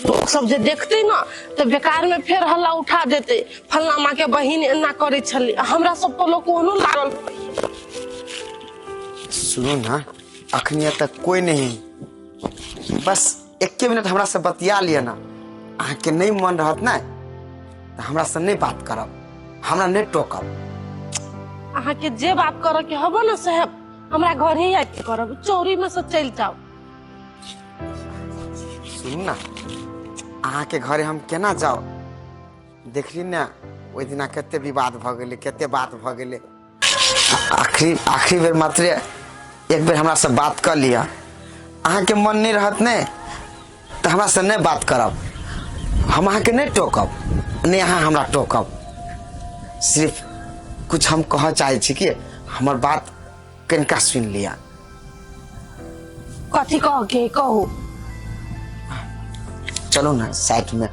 लोग सब जे देखते ना तऽ बेकार में फेर हल्ला उठा देते, फल्ला माँ के बहिन एना करे छली। हमरा सब पर लोग ओहनो लागल। सुनू ना, अखनी तक कोई नहीं, बस एके मिनट हमरा से बतिया लिअ ना। अहाँके नहीं मन रहत ना तऽ हमरा से नहीं बात करब, हमरा नहीं टोकब। अहाँके जे बात करऽ के हबो ना साहेब, हमरा घर ही आबि के करब, चोरी में से चलि जाओ। सुनू ना, अहाँके घरे हम केना जाउ? देखली ने ओहि दिना कते विवाद भऽ गेलै, कते बात भऽ गेलै। आखिरी आखिरी बेर मात्र एक बेर हमरा से बात कऽ लिअ। अहाँके मन नहि रहत ने तऽ हमरा से नहि बात करब, हम अहाँके नहि टोकब, नहि अहाँ हमरा टोकब। सिर्फ कुछ हम कहऽ चाहै छी कि हमर बात कनिका सुनि लिअ। कथी कह के कहू? चलू ने साइड में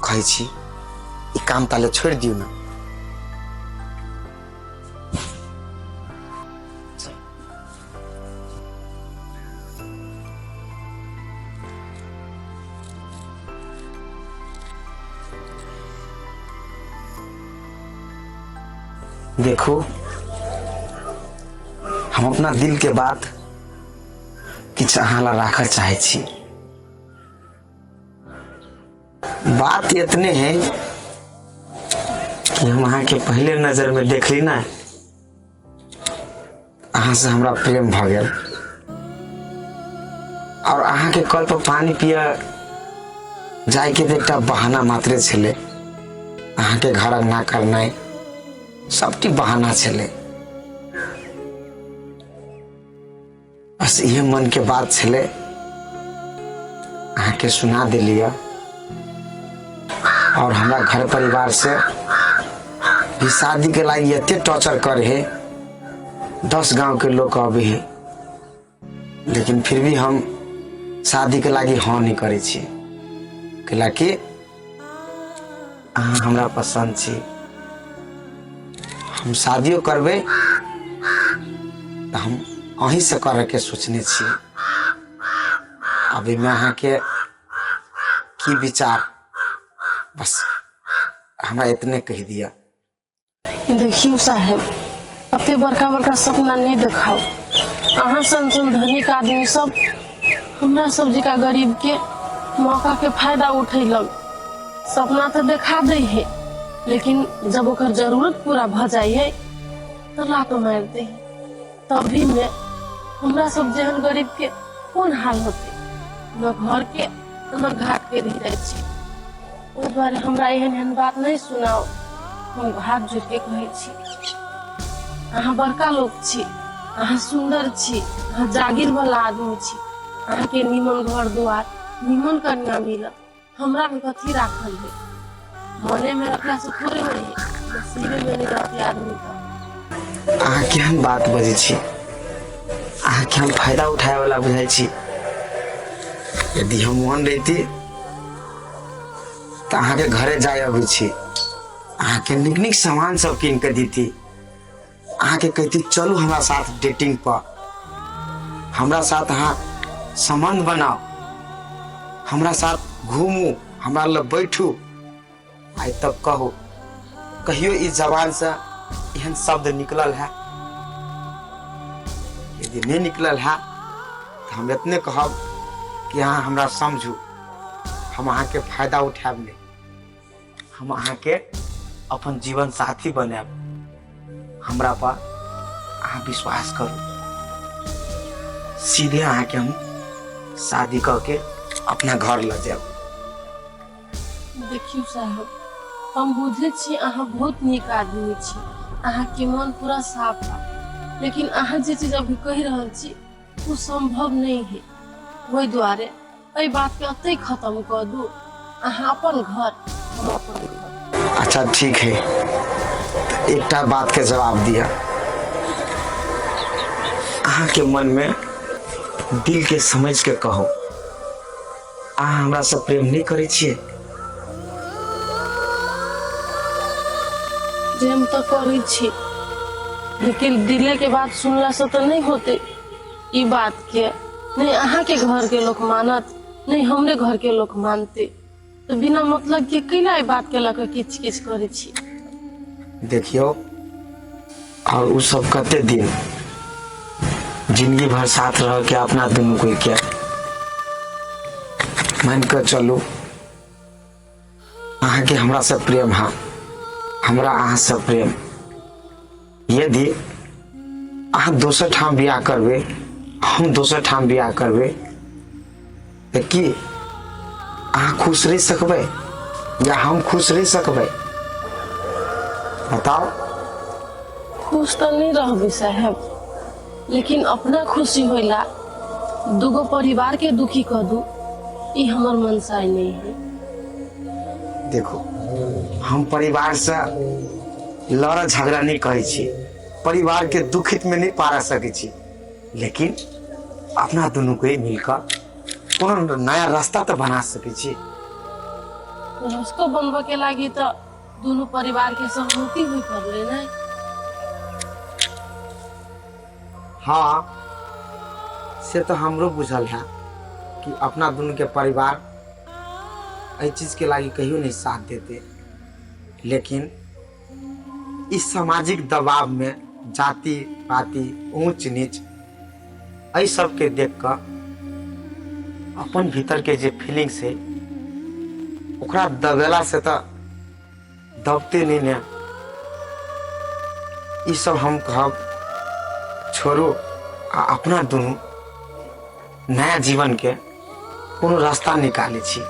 कहै छी, ई काम ताले छोड़ि दियौ ने। देखो, हम अपना दिल के बात किछु अहाँ ला राखऽ चाहै छी। बात इतने है कि हम अहाँके पहले नजर में देखली ना, अहाँ से हमरा प्रेम भऽ गेल और अहाँके कल पर पानी पिय जायके तऽ एकटा बहाना मात्रे छलै। अहाँके घर अंगना करनाइ सबटी बहाना छलै। बस इहे मन के बात छलै, अहाँके सुना देलियै। और हमरा घर परिवार से भी शादी के लागि एते टॉर्चर करे है, 10 गांव के लोग अबे है, लेकिन फिर भी हम शादी के लागि हाँ नहीं करे छी, कैला कि अहाँ हमरा पसंद छी। हम शादियो करबै तऽ हम अहीं से करे के सोचने छी। अभी में अहाँके की विचार, बस हमरा इतने कहि दिअ। देखियौ साहेब, एते बड़का बड़का सपना नहीं देखाउ। अहाँ सन सन धनिक आदमी सब हमरा सब जकाँ गरीब के मौका के फायदा उठेलक। सपना तो देखा दै है, लेकिन जब ओकर जरूरत पूरा भ जाइ है तो लात मारि दै है। तभी में हमरा सब जेहन गरीब के कोन हाल होते, न घर के न घाट के रह जाइ छी। ओहि दुआरे हमरा एहन एहन बात नहीं सुनाओ। हम हाथ जोड़ के कहै छी, अहाँ बड़का लोक छी, अहाँ सुंदर छी, अहाँ जागीर वाला आदमी छी, अहाँके नीमन घर दुआर नीमन कन्या मिलत। हमरा में कथी राखल है? मने में रखला से थोड़े होइ है, नसीबे में नहीं रहते आदमी का। अहाँ केहन बात बजै छी? अहाँके हम फायदा उठाए वाला बुझाइ छी? यदि हम ओहन रहिती तऽ अहाँके घरे जाय अबै छी, अहाँके नीक नीक सामान सब कीन कऽ देती, अहाँके कहती चलू हमरा साथ डेटिंग पर, हमरा साथ अहाँ संबंध बनाउ, हमरा साथ घूमू, हमरा लग बैठू। आइ तक कहू, कहियो ई जबान से एहन शब्द निकलल है? यदि नहीं निकलल है तो हम इतने कहब कि अहाँ हमरा समझू, हम अहाँके फायदा उठायब नहीं, हम अहाँके अपन जीवन साथी बनायब। हमरा पर अहाँ विश्वास करू, सीधे अहाँके हम शादी कऽ के अपना घर लऽ जायब। देखियौ साहब, हम बुझै छी अहाँ बहुत नीक आदमी छी, अहाँके मन पूरा साफ है, लेकिन अहाँ जे चीज अभी कहि रहल छी ओ संभव नहीं है। ओहि दुआरे एहि बात के अतै खत्म कऽ दू। अहाँ अपन घर, हम अपन घर। अच्छा ठीक है, तो एकटा बात के जवाब दिया। अहाँ के मन में दिल के समझ के कहो, अहाँ हमरा से प्रेम नहीं करै छियै? प्रेम तऽ करै छी, लेकिन दिले के बात सुनला से तऽ नहीं होते। ई बात के नहीं अहाँ के घर के लोग मानत, नहीं हमरे घर के लोग मानते, तो बिना मतलब के कैला ई बात के लऽ कऽ किच किच करै छी? देखियौ, और उ सब कते दिन जिंदगी भर साथ रह के अपना दुनू कोई के मान के चलू, अहाँके हमरा से प्रेम है, हमरा अहाँ से प्रेम। यदि अहाँ दोसर ठाम बियाह करबै, हम दोसर ठाम बियाह करबै, तऽ की अहाँ खुश रहि सकबै या हम खुश रहि सकबै? बताउ। खुश तऽ नहीं रहबै साहेब, लेकिन अपना खुशी होइला दूगो परिवार के दुखी कऽ दू, ई हमर मनसाय नहि है। देखो, हम परिवार से लड़ झगड़ा नहीं करै छी, परिवार के दुखित में नहीं पारा सकै छी, लेकिन अपना दुनू के मिलकर कोनो नया रास्ता तो बना सकै छी। रस्तो बनबऽ के लागी तऽ दुनू परिवार के सहमति हुई पड़ले ने। हाँ, से तो हमरो बुझल है कि अपना दुनू के परिवार एहि चीज के लागी कहियो नहीं साथ देते, लेकिन इस सामाजिक दबाव में जाति पाति ऊंच नीच एहि सबके देख कऽ अपन भीतर के जे फीलिंग्स है ओकरा दबेला से तऽ दबते नहीं ने। ई सब हम कहब छोड़ू आ अपना दुनू नया जीवन के कोनो रास्ता निकालै छी।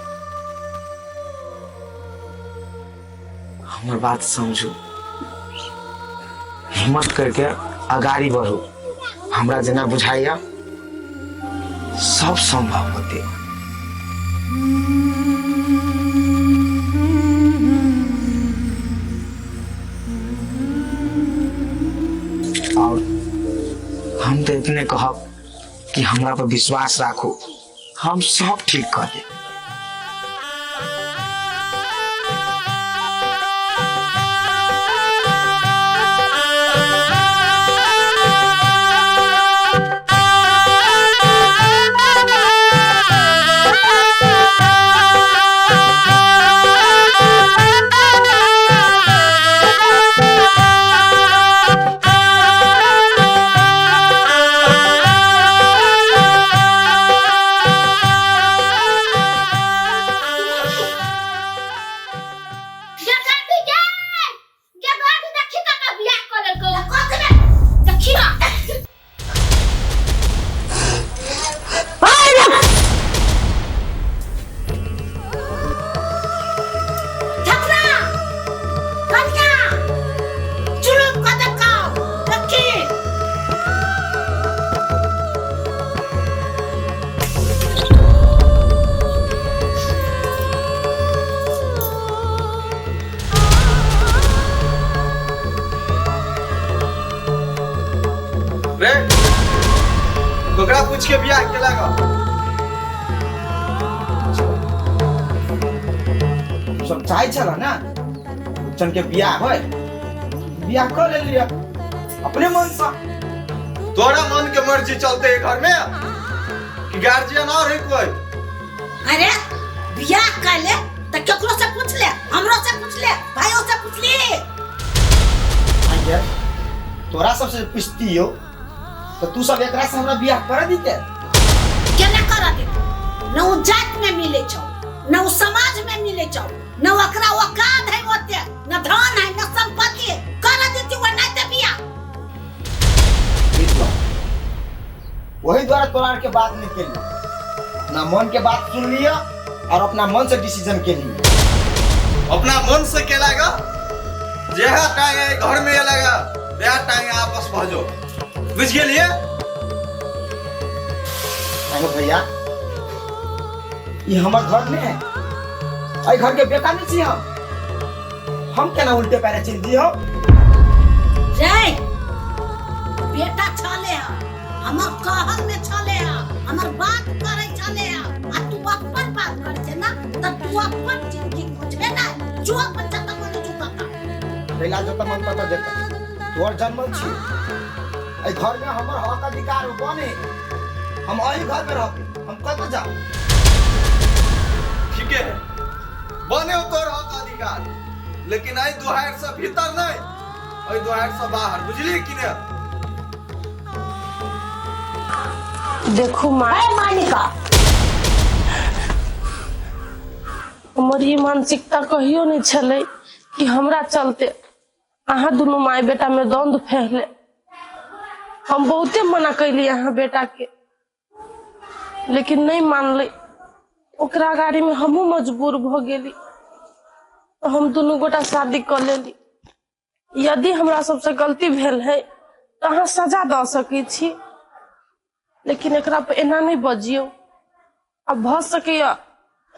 हमर बात समझू, हिम्मत करके अगाड़ी बढ़ू। हमरा जेना बुझाइया सब संभव होते। और हम तो इतने कहब कि हमरा पर विश्वास राखू, हम सब ठीक कर देब। रे ककरा पूछ के बियाह केला गा? सब चाहै छल ना रुपचन के बियाह होय, बियाह कर लेलियै अपने मन से। तोरा मन के मर्जी चलते है घर में कि गार्जियन और है कोई? अरे बियाह कर ले त केकरो से पूछ ले, हमरो से पूछ ले, भाइयों से पूछ ले। आइए तोरा सबसे पूछती हो तो तू सब एकरा से हमरा बियाह कर दीते? केना कर देते? न उ जात में मिले छौ, न उ समाज में मिले छौ, न ओकरा औकात है ओते, न धन है न संपत्ति है। कर देती वो नहीं ते बियाह। वही द्वारा तोरा के बात नहीं के लिए अपना मन के बात सुन लिया और अपना मन से डिसीजन के लिए। अपना मन से के लागा जेहा टांगे घर में लगा तेहा टांगे आपस भजो, बुझ गेलिए? अरे भैया ये हमार घर नहीं है, अई घर के बेटा नहीं छी हम केना उल्टे पैरे चल दियो? रे बेटा छले ह, हमर कहल में छले ह, हमर बात करे छले ह, आ तू अपन बात करे छे ना त तू अपन जिंदगी बुझबे ना, जो अपन जत मन जो तत। पहला जत मन तत जत तोर जन्मल छी, एहि घर में हमर हक अधिकार बने, हम एही घर में रहब, हम कतऽ जाब? ठीके है, बने तोर हक अधिकार, लेकिन एहि दुहारि से भीतर नहीं, एहि दुहारि से बाहर, बुझली कि ने? देखू माँ, मानिका हमर ई मानसिकता कहियो नहीं छलै कि हमरा चलते अहाँ दुनू माय बेटा में द्वंद्व फैले। हम बहुते मना कैली अहाँ बेटा के, लेकिन नहीं मानले। ओकरा गाड़ी में हमहूँ मजबूर भ गेली, तो हम दुनू गोटा शादी कर लेली। यदि हमरा सबसे गलती भेल है तो अहाँ सजा दऽ सकै छी, लेकिन एकरा पर एना नहीं बजियौ। आ भऽ सकैया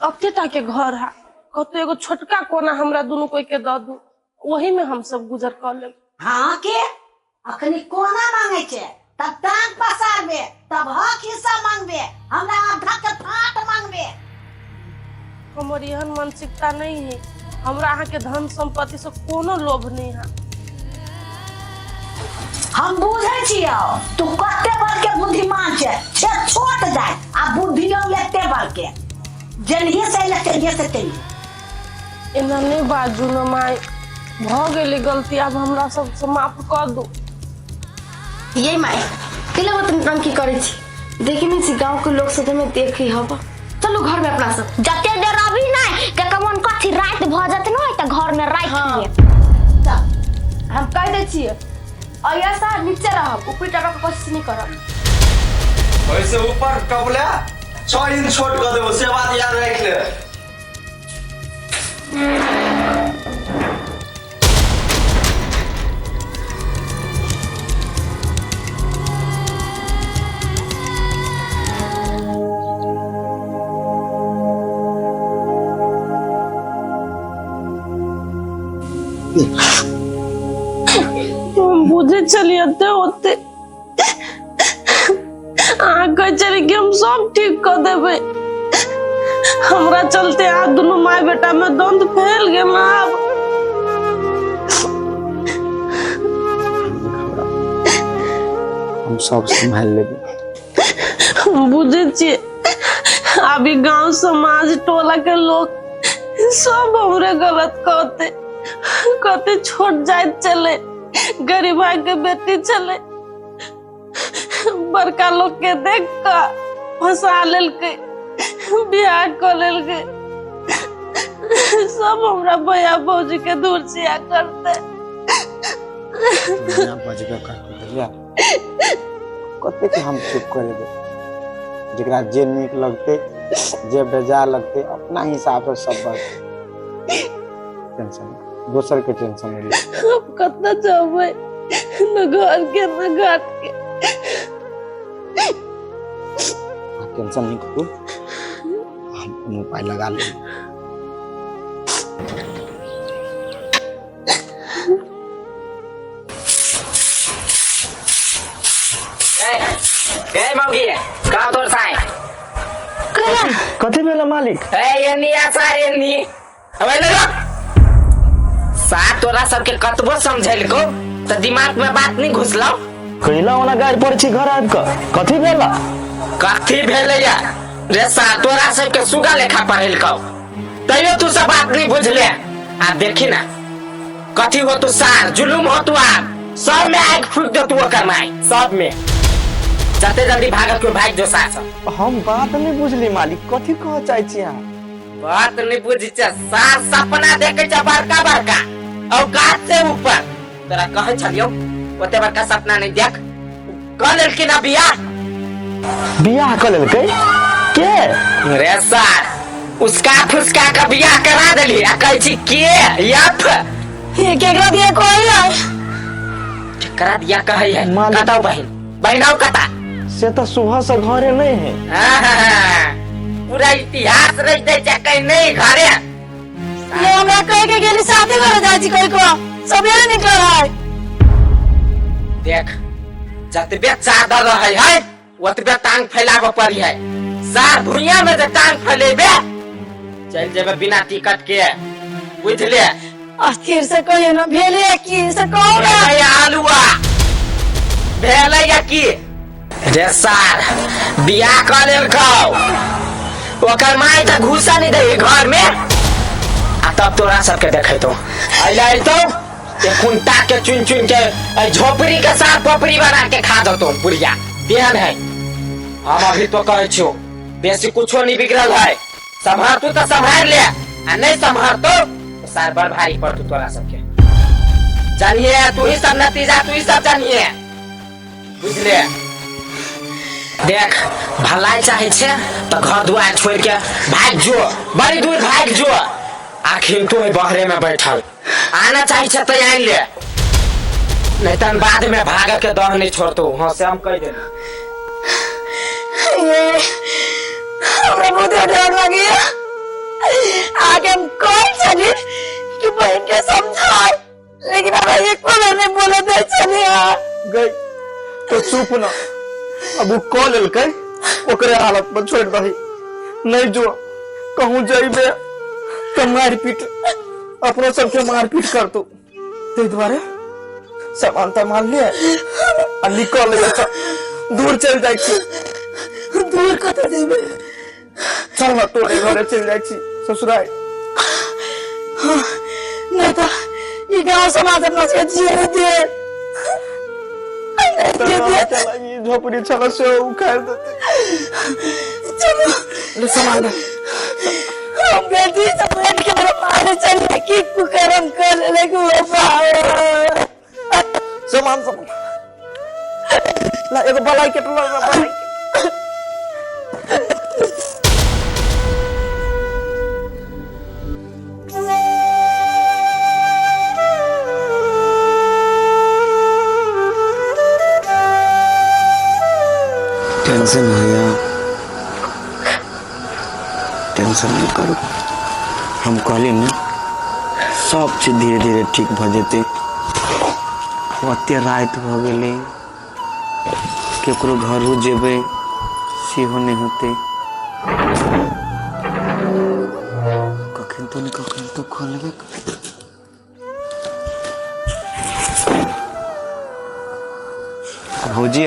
अते टा के घर है, कतौ एगो छोटका कोना हमरा दुनू कोई के दऽ दू, ओही में हम सब गुजर कऽ लेब। हाँ के अखनी कोना मांगे छे, तब टांग पसारबे, तब हक हिस्सा मांगबे, हमरा आधा के फाट मांगबे। हमर एहन मानसिकता नहीं है, हमरा अहाँ के धन संपत्ति से कोनो लोभ नहीं है। हम बुझै छियौ तू कते बड़ के बुद्धिमान छे, छे छोट जाय आ बुद्धियो एते बड़ के, जनिए से अइले तनिए से तनिए। एना नहीं बाजू न माय, भऽ गेलै गलती, आब हमरा सबसे माफ कऽ दू। ये माय केला मत नौटंकी करै छी, देखे नहीं छी गांव के लोग सब हमें देखे हब। चलू घर में अपना सब। जते देर अभी नहीं के कमन कथी रात भ जत न त घर में राख लिए। हम कह दै छियै अइया सा नीचे रहब, ऊपर टपक के कोशिश नहीं करब। वैसे ऊपर टपले 6 इंच छोट कर देबो, से बात याद रख ले। हम बुझे छलियै एते ओते, अहाँ कहै छलियै कि हम सब ठीक कऽ देबै, हमरा चलते अहाँ दुनू माय बेटा में द्वंद फैल गेल। आब हम सब संभाल लेबै। हम बुझे छियै अभी गांव समाज टोला के लोग सब हमरे गलत कहते, कहते छोट जाइत चले, गरीबा के बेटी चले, बड़का लोग के देख के फंसा लेलकै, बियाह कऽ लेलकै, सब हमरा भैया भौजी के दूर सिया करते। दुनिया बजबे करतै बुझलियै, कतेक हम चुप कऽ लेबै, जकरा जे नीक लगतै जे बेजा लगतै अपना हिसाब से सब बात। टेंशन दोसर के टेंशन नहीं ले। हम कतना जाबै, न घर के न घाट के। टेंशन नहीं करू, हम कोनो उपाय लगा लेब। ए मौगी, का तोर साय? कथी भेल मालिक? ए एनी आ सार एनी। अबे ले रुक। सार तोरा सबके कतबो समझेलको त दिमाग में बात नहीं घुसलौ। कैला ओना गाड़ी पर छी घर आबि कऽ, कथी भेल? कथी भेलै या रे सार, तोरा सबके सुगा लेखा पढ़ेलकौ तैयो तू सब बात नहीं बुझले। आ देखी ना कथी हो तू सार, जुलुम हो तू, आब सब में आगि फूक दे तू ओकर माय, सब में जते जल्दी भागत क्यों भाग जो सार सब। हम बात नहीं बुझली मालिक, कथी कह चाहे छी अहाँ? बात नहीं बुझी छे सार, सपना देखे छे बड़का बड़का औकात से ऊपर। तोरा कहे छलियौ ओते बड़का सपना नहीं देख, कह लेलखिन ना बियाह। बियाह कऽ लेलकै के? रे सार उसका फुसका के बियाह करा देली आ कहै छी के यफ ये केकरा दिया कहै है? केकरा दिया कहै है? मालिक। कतौ बहिन बहिनौ कता? से तऽ सुबह से घरे नहीं है। पूरा इतिहास रच दै छै कहीं नहीं घरे। ये हमरा कह के गेली शादी करे जाइ छी कहि को सबेरे निकल है। देख जतबे चादर रहे है ओतबे टांग फैलाबऽ पड़ी है। सार भुइया में जे टांग फैलेबे चल जेबे बिना टिकट के, बुझले? अस्थिर से कहियो ना भेले की से कहू ना। भेलै आलुआ भेलै या की रे सार, बियाह कऽ लेलकौ ओकर माय तऽ घुसा नहीं दै घर में, आ तब तोरा सबके देखेतौ अइला अइतौ खुंटा के चुन चुन के झोपड़ी के साथ पपड़ी बना के खा देतौ बुढ़िया। तेहन है हम अभी तो कहै छियौ बेसी कुछो नहीं बिगड़ल है, सम्हार तू तो सम्हार ले आ नहीं सम्हार तो सार बड़ भारी पड़तौ तोरा सबके। जानिए तू ही सब नतीजा तू ही सब जानिए, बुझले? देख भलाई चाहे छे तो घर दुआर छोड़ के भाग जो, बड़ी दूर भाग जो, आखिर तू बहरे में बैठल आना चाहे छे तो आन ले, नहीं तो बाद में भाग के दह नहीं छोड़तो। हाँ से हम कह दे। ये हमरा बहुत डर लगे। आगे हम कहै छली कि बहिन के समझाओ, लेकिन हमरा एको बेर नहि बोले दै छली अहाँ। गई तो चुप ना, अब उ कऽ लेलकै ओकरे हालत पर छोड़ि दही। नहीं जो कहूँ जइबे तो मारपीट अपनो सबके मारपीट करतो, ताहि दुआरे सामान तामान ले आ निकल ले, दूर चलि जाइ छी। दूर कतऽ जेबै? चल ना तोरे घरे चलि जाइ छी ससुराल। नहीं तो ई गांव समाज अपना सबके जिए दे। चला, ई झोपड़ी छला से उखाड़ देते। चलो ले सामान ले। हम बेटी से बैठ के मेरे मारे चले कि कुकर्म कर ले कि वो पाए। सामान सामान ला, एगो बलाई के ला, बलाई के। टेंशन होया, टेंशन नहीं करू। हम कहली ने सब चीज धीरे धीरे ठीक भऽ जेतै। ओते राति भऽ गेलै, केकरो घरो जेबै सेहो नहि होतै। कखन तो नहि कखन तो खोलबे। भौजी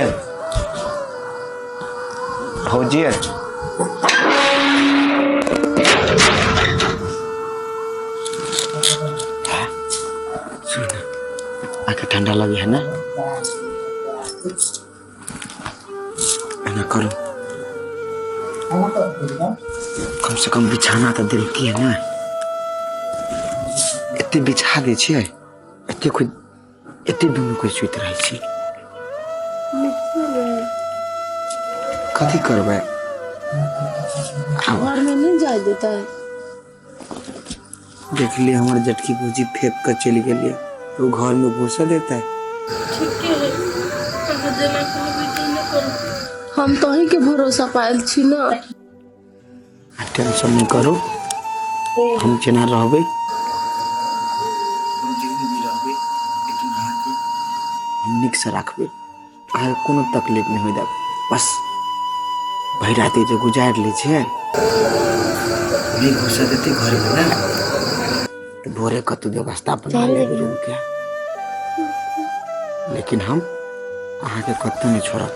भौजी सुन, आके ठंडा लगे है ना? एना करू, कम से कम बिछाना तऽ देलकी है ना? एते बिछा दै छियै, एते कोइ एते दुनू कोइ सुति रहै छी। कथी करबै? घर में नहीं जाए देता है। देखलिए हमर जटकी भौजी फेंक कर चलि गेलियै तो घर में घुसा देता है। ठीके है, अहाँ जेना कहबै तेना करू। हम तो अहीं के भरोसा पायल छी ना। टेंशन नहीं करू, हम जेना रहबै, हम जेहन भी रहबै, लेकिन अहाँके हम नीकसँ राखबै। अहाँके कोनो तकलीफ नहि होइ देब। बस भरि राति जे गुजारि लै छियै, नहि घुसऽ देतै घरमे ने तऽ भोरे कतहु व्यवस्था बना लेबै रूमके, लेकिन हम अहाँके कतहु नहि छोड़ब।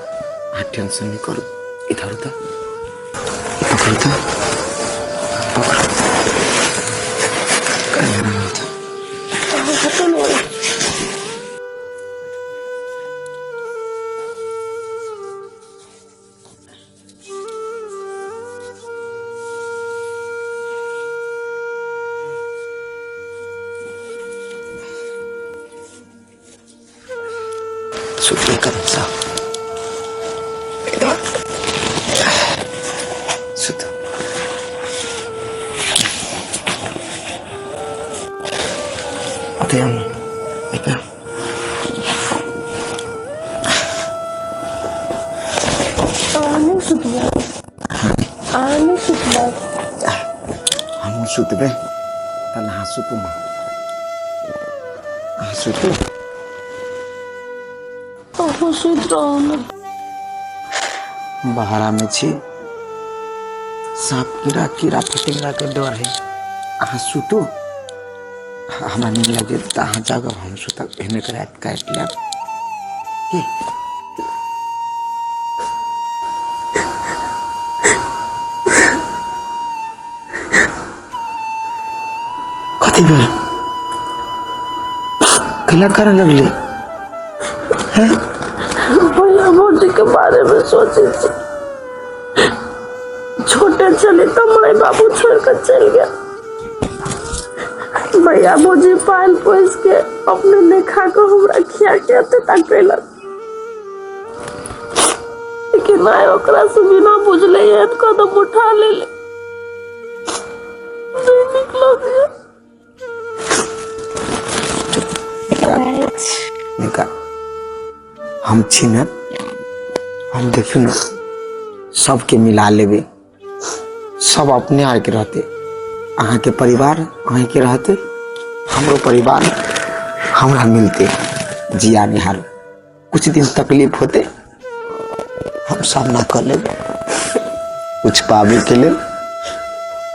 अहाँ टेंशन नहि करू। इधर उधर पकड़ू तऽ पकड़ू। कहीं आराम होता। सुतले कदम सा इधर सुत। अते हम इधर अहाँ सुतबै? अहाँ नहि सुतबै? हमहूँ सुतबै। तहन अहाँ सुतू ने, अहाँ सुतू। अहाँ सुति रहू ने। बहरा में छी, सांप कीड़ा कीड़ा फतिंगा के डर है। अहाँ सुतू, हमरा नींद लागि जेतै तऽ अहाँ जागब, हम सुतब। एहने के राति काटि लेब की? कथी भेल? कैला करऽ लगली? भैया भौजी के बारे में सोचे छी। छोटे छली तऽ माय बाबू छोड़ के चलि गेल। भैया भौजी पाल पोस के अपने नहीं खा के हमरा खिया के एते तक कैलक, लेकिन आइ ओकरा से बिना बुझले एहन कदम उठा लेले, नहीं नीक लगैया। निका, हम छी ने, हम देखियौ ने सबके मिला लेबै, सब अपने आरके रहते। अहाँके परिवार अहीँके रहतै, हमरो परिवार हमरा मिलतै। जिया निहारू, कुछ दिन तकलीफ होते, हम सामना कर लेबै। कुछ पाबैके लेल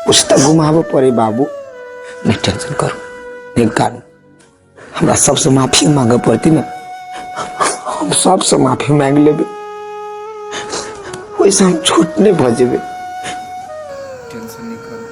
कुछ तऽ घुमाबऽ पड़े बाबू। नहि टेंशन करू, नहि कानू। हमरा सबसँ माफी मांगऽ पड़तै ने, हम सबसँ माफी मांगि लेबै, ओहिसँ हम छोट नहि भऽ जेबै। टेंशन नहीं करू।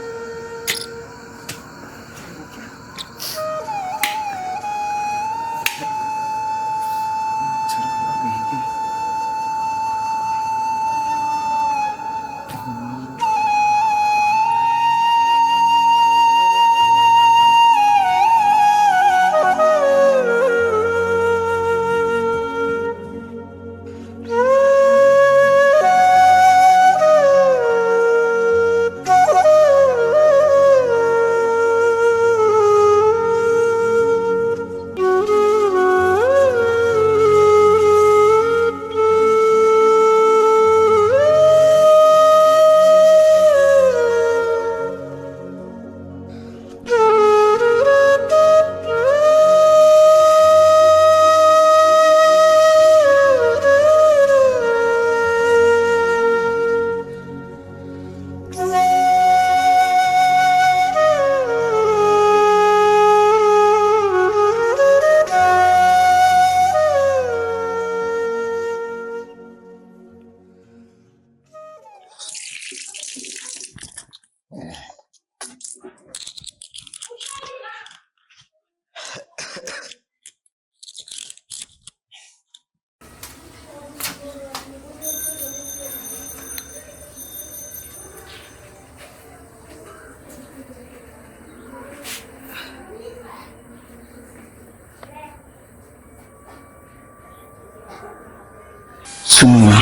सुनू ने,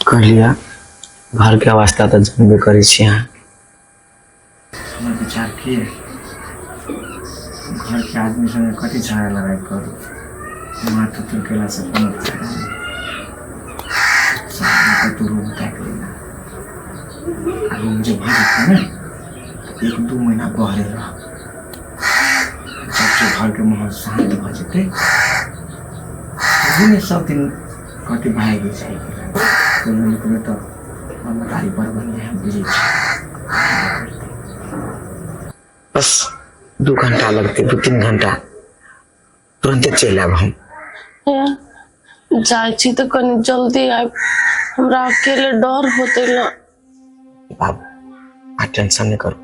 कहलियै घरके अवस्था तऽ जानबे करै छी अहाँ। हमर विचार की है, घरके आदमी संगे कथी झगड़ा लड़ाइ करू, माथ उतर केलासँ कोनो फायदा नहि। शहरमे कतहु रूम ताकि लेना, आ रूम जे भऽ जेतै ने तऽ 1-2 महीना बहरे रह, जब जे घरके माहौल शान्त भऽ जेतै तभी ने सब दिन कहतै भागि जाइ। कोनो ने कोनो तऽ महतारी बड़ बढ़िआँ हम बुझै छी। बस 2 घंटा लगतै, 2-3 घंटा, तुरन्ते चलि आयब हम। हे, जाइ छी तऽ कनि जल्दी आबि, हमरा अकेले डर होतै ने। बाबू, आ टेंशन नहि करू,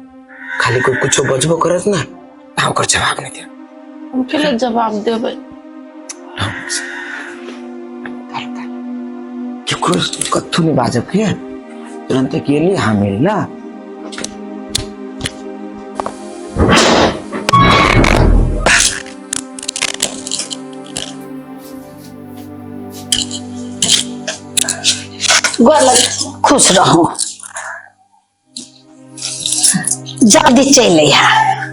खाली कोई कुछो बजबो करत ना, अहाँ ओकर जवाब नहि देब। हम केले जवाब देबै? केकरो कत्थू नहि बाजब के, तुरन्ते गेली हम एली ना। गोर लग, खुश रहू, जल्दी चलि अइहा।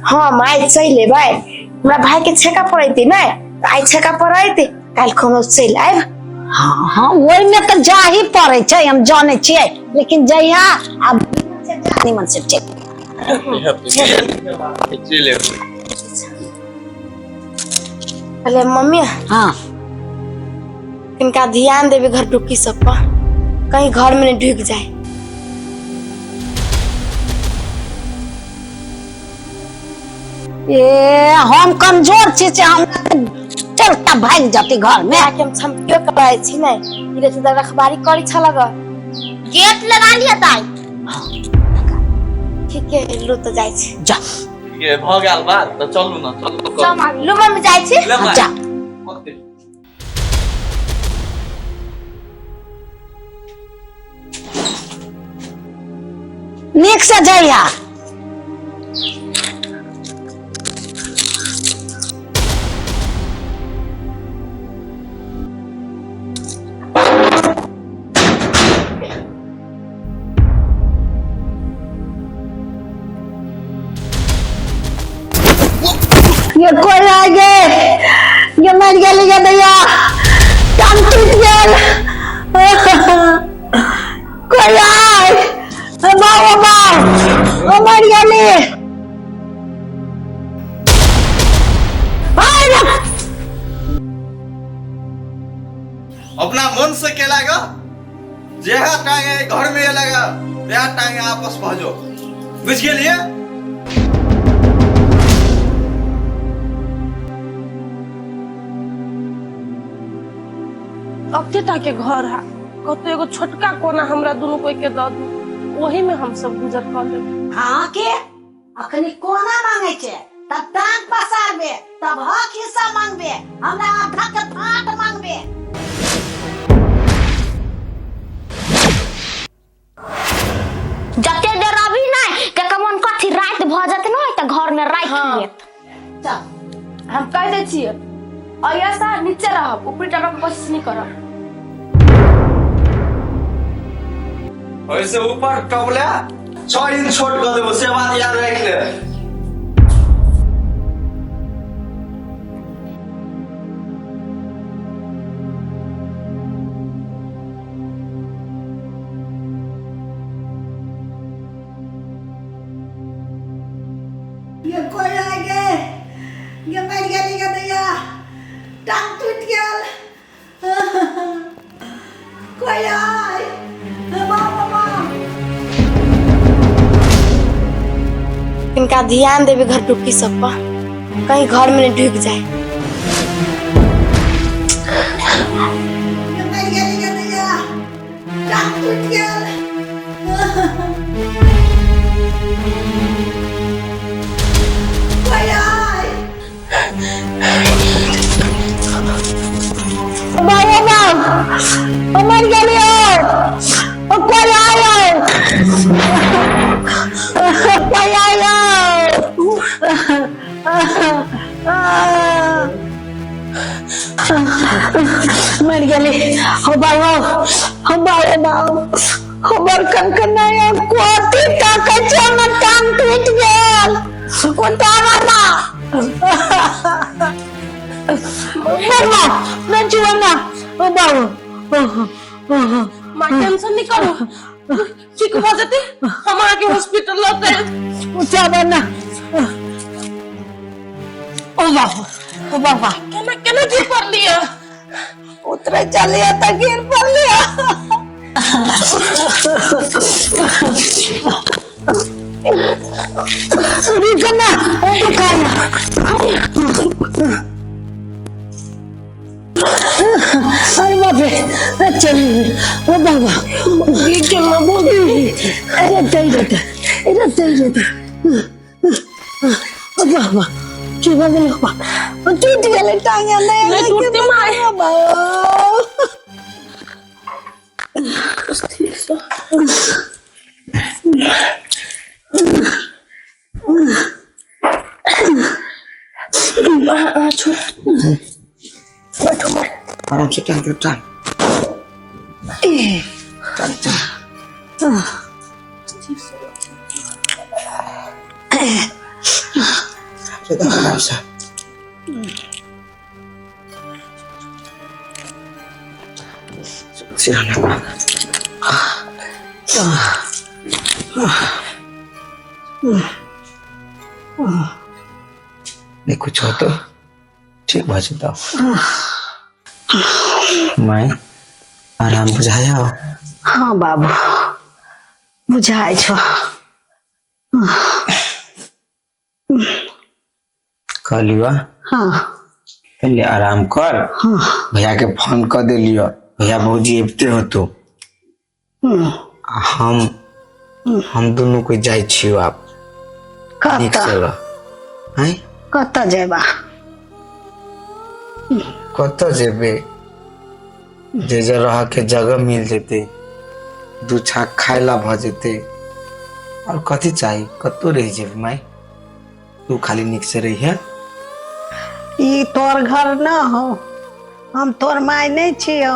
हाँ माय, चलि एबै। हमरा भाई के छेका पड़ैते ने, आइ छेका पड़ैते, काल्हि कोनो चलि आयब। हाँ हाँ, ओहिमे तऽ जाही पड़ै छै, हम जानै छियै, लेकिन जहिया आब निमन से चलि। अरे मम्मी। हाँ। इनका ध्यान देवे घर टुकी सब पर, कहीं घर में नहीं ढुक जाए। ए, हम कमजोर छी से हम चलता भागि जती घर में। आके हम छमकियो कराय छी ने, इधर से उधर रखबारी करी छल ग। गेट लगा लिया दाई। ठीक है, लू तो जाय छी। जा। ये भऽ गेल बात तऽ चलू ने, चलू। चल मामी, लू मम्मी जाय छी। ले माय। जा। ओके। नीक से जइहा। ये कोई आ गए, ये मर गेली ये दैया, टांग टूट गेल। कोई आय, बाबा बाबा, ओ मर अपना मन से केला ग जेहा टांगे घर में एला ग तेहा टांगे आपस भजो बुझ गेलिए। अकेटा के घर है, कतो एगो छोटका कोना हमरा दुनू कोई के दऽ दू, ओही में हम सब गुजर कऽ लेब। हाँ के अखनी कोना मांगे छे तब टांग पसारबे, तब हक हिस्सा मांगबे, हमरा आधा के फाट मांगबे। जते देर अभी नहीं के कमन कथी रात भ जत न त घर में राख लेत। चल हम कह दै छियै, अइया नीचे रहब, ऊपरी टपा के कोशिश नहीं करब। ऐसे ऊपर टपले 6 इंच छोट कर देबो, से बात याद रख ले। ये कोई आ गए, ये मर गेली गे दैया, टांग टूट गेल। कोई आय बाप बाप। इनका ध्यान देवे घर टुक्की सब पर, कहीं घर में नहीं ढुक जाए। ये मर गेली गे दैया, टांग टूट गेल। कोई आय बाबा बाप, मर गेली ओ, कोई आय, कोई आय। मर गेली हो बाबा, हो बाबा बाप, हमर कनकनाया कोती ताकै छै, हमर टांग टूटि गेल। उतारा ना बाबा, मैं जुआना ओ बाबा। माँ टेंशन नहीं करू, ठीक भ जेतै, हम अहाँके हॉस्पिटल लऽ उठाबा ना ओ बाबा, ओ बाबा। केना केना गिर पड़लियै? उतरे चलिए त गिर पड़लियै। रुकना रुकना, अरे बाप रे, चल ओ बाबा, ये केना बोल। अरे चल जेतै, अरे चल जेतै। ओ बाबा, की भऽ गेलै? बाबा टूटि गेलै टांग। नहि टूटतै माय। बाबा ठीक से छोड़, बैठो माँ। आराम से टांग टांग टांग टांग। आराम से सिरहाना। नहीं कुछ हो तो ठीक भऽ जेतौ। माय आराम बुझाया? हाँ बाबू, बुझाइ छौ। कहलियो। हाँ। पहले आराम कर। हाँ। भैया के फोन कर देलियो, भैया भौजी अबिते होतो। आ हम दुनू कोई जाइ छियो आब नीक कतऽ? से रह। आँय? कतऽ जेबा? कतऽ जेबै? जे जे रह के जगह मिल जेतै, दू छाक खाय ला भऽ जेतै, और कथी चाही? कतौ रहि जेबै माय, तू खाली नीक से रहिहे। ई तोर घर न हो, हम तोर माय नहीं छियौ।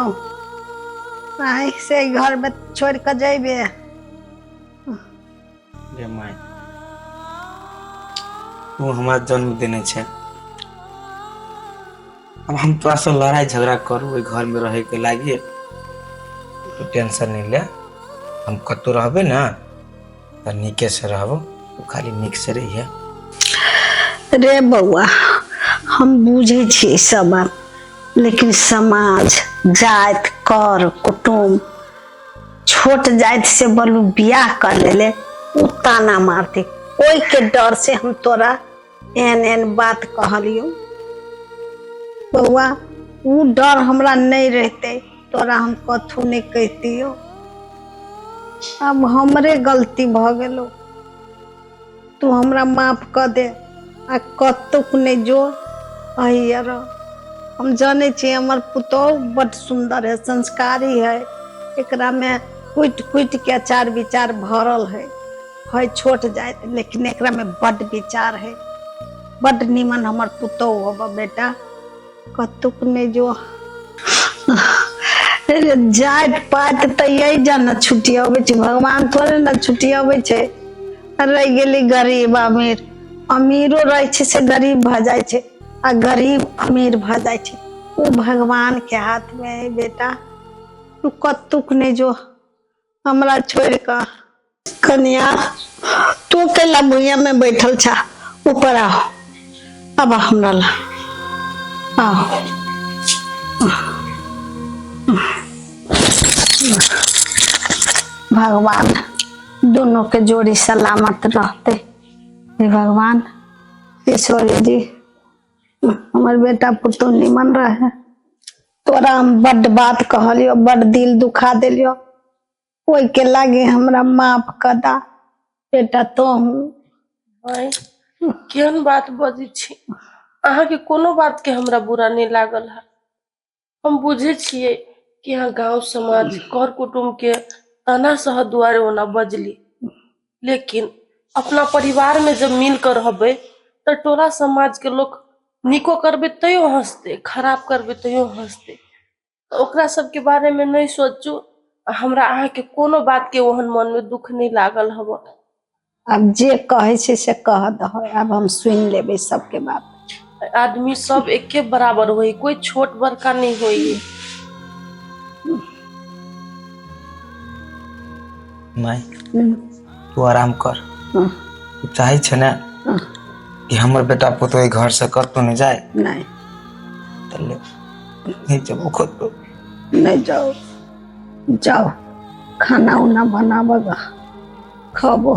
आइ से घर में छोड़ के जइबे? रे माय, तू हमरा जन्म देने छै, अब हम तोरा से लड़ाई झगड़ा करू ओहि घर में रहे के लागी? तू टेंशन नहीं ले, हम कतौ रहबे ना तऽ नीके से रहबो, तू खाली नीक से रहिहे। रे बौआ, हम बुझै छियै सब बात, लेकिन समाज जाति कर कुटुम छोट जाति से बलू बियाह कर लेले, उ ताना मारते। ओहि के डर से हम तोरा एहन एहन बात कहलियौ बौआ। उ डर हमरा नहीं रहते तोरा हम कथू नहीं कहतियौ। अब हमरे गलती भ गेलो, तू हमरा माफ कऽ दे आ कतौक नहीं जो, अहिया रह। हम जानै छी हमर पुतोहु बड सुंदर है, संस्कारी है, एकरा में कुटि कुटि के आचार विचार भरल है, है छोट जाइत लेकिन एकरा में बड विचार है, बड निमन हमर पुतोहु होब बेटा। कतौक नहीं जो। जाति पाति तऽ यही जान छुट्टी अबै छै, भगवान थोड़े ने छुट्टी अबै छै। रहि गेली गरीब अमीर, अमीरो रहै छै से गरीब भऽ जाइ छै आ गरीब अमीर भऽ जाइ छै, ओ भगवान के हाथ में है बेटा। तू कतुक नहीं जो हमरा छोड़ कऽ। कनिया तू कैला भुइया में बैठल छा, ऊपर आओ, अब हमरा ला आओ। भगवान दोनों के जोड़ी सलामत रहते। हे भगवान ईश्वर जी, हमर बेटा पुतोह निमन रहे। तोरा हम बड बात कहलियो, बड दिल दुखा देलियो, ओहि के लागे हमरा माफ कर दा बेटा। तो आँय, केहन बात बजै छी अहाँके? कोनो बात के हमरा बुरा नहि लागल है। हम बुझै छियै कि अहाँ गाँव समाज कर कुटुम्ब के ताना सह दुआरे ओना बजली, लेकिन अपना परिवार में जब मिल कर रहबै तऽ टोला समाज के लोक नीको करबै तैयो हंसतै, खराब करबै तैयो हंसतै। तऽ ओकरा सबके बारे में नहि सोचू। हमरा अहाँके कोनो बात के ओहन मन में दुख नहि लागल हबऽ। आब जे कहै छै से कह दह, आब हम सुनि लेबै सबके बात। आदमी सब एके बराबर होई, कोई छोट बड़का नहीं होई। माय तू आराम कर। तू चाहै छै ने कि हमर बेटा पुतोह एहि घर से कतौ नहि जाए? नहीं। तऽ ले नहि जेबो कतौ। नहीं जाओ, जाओ खाना उना बनाबगा खाबो।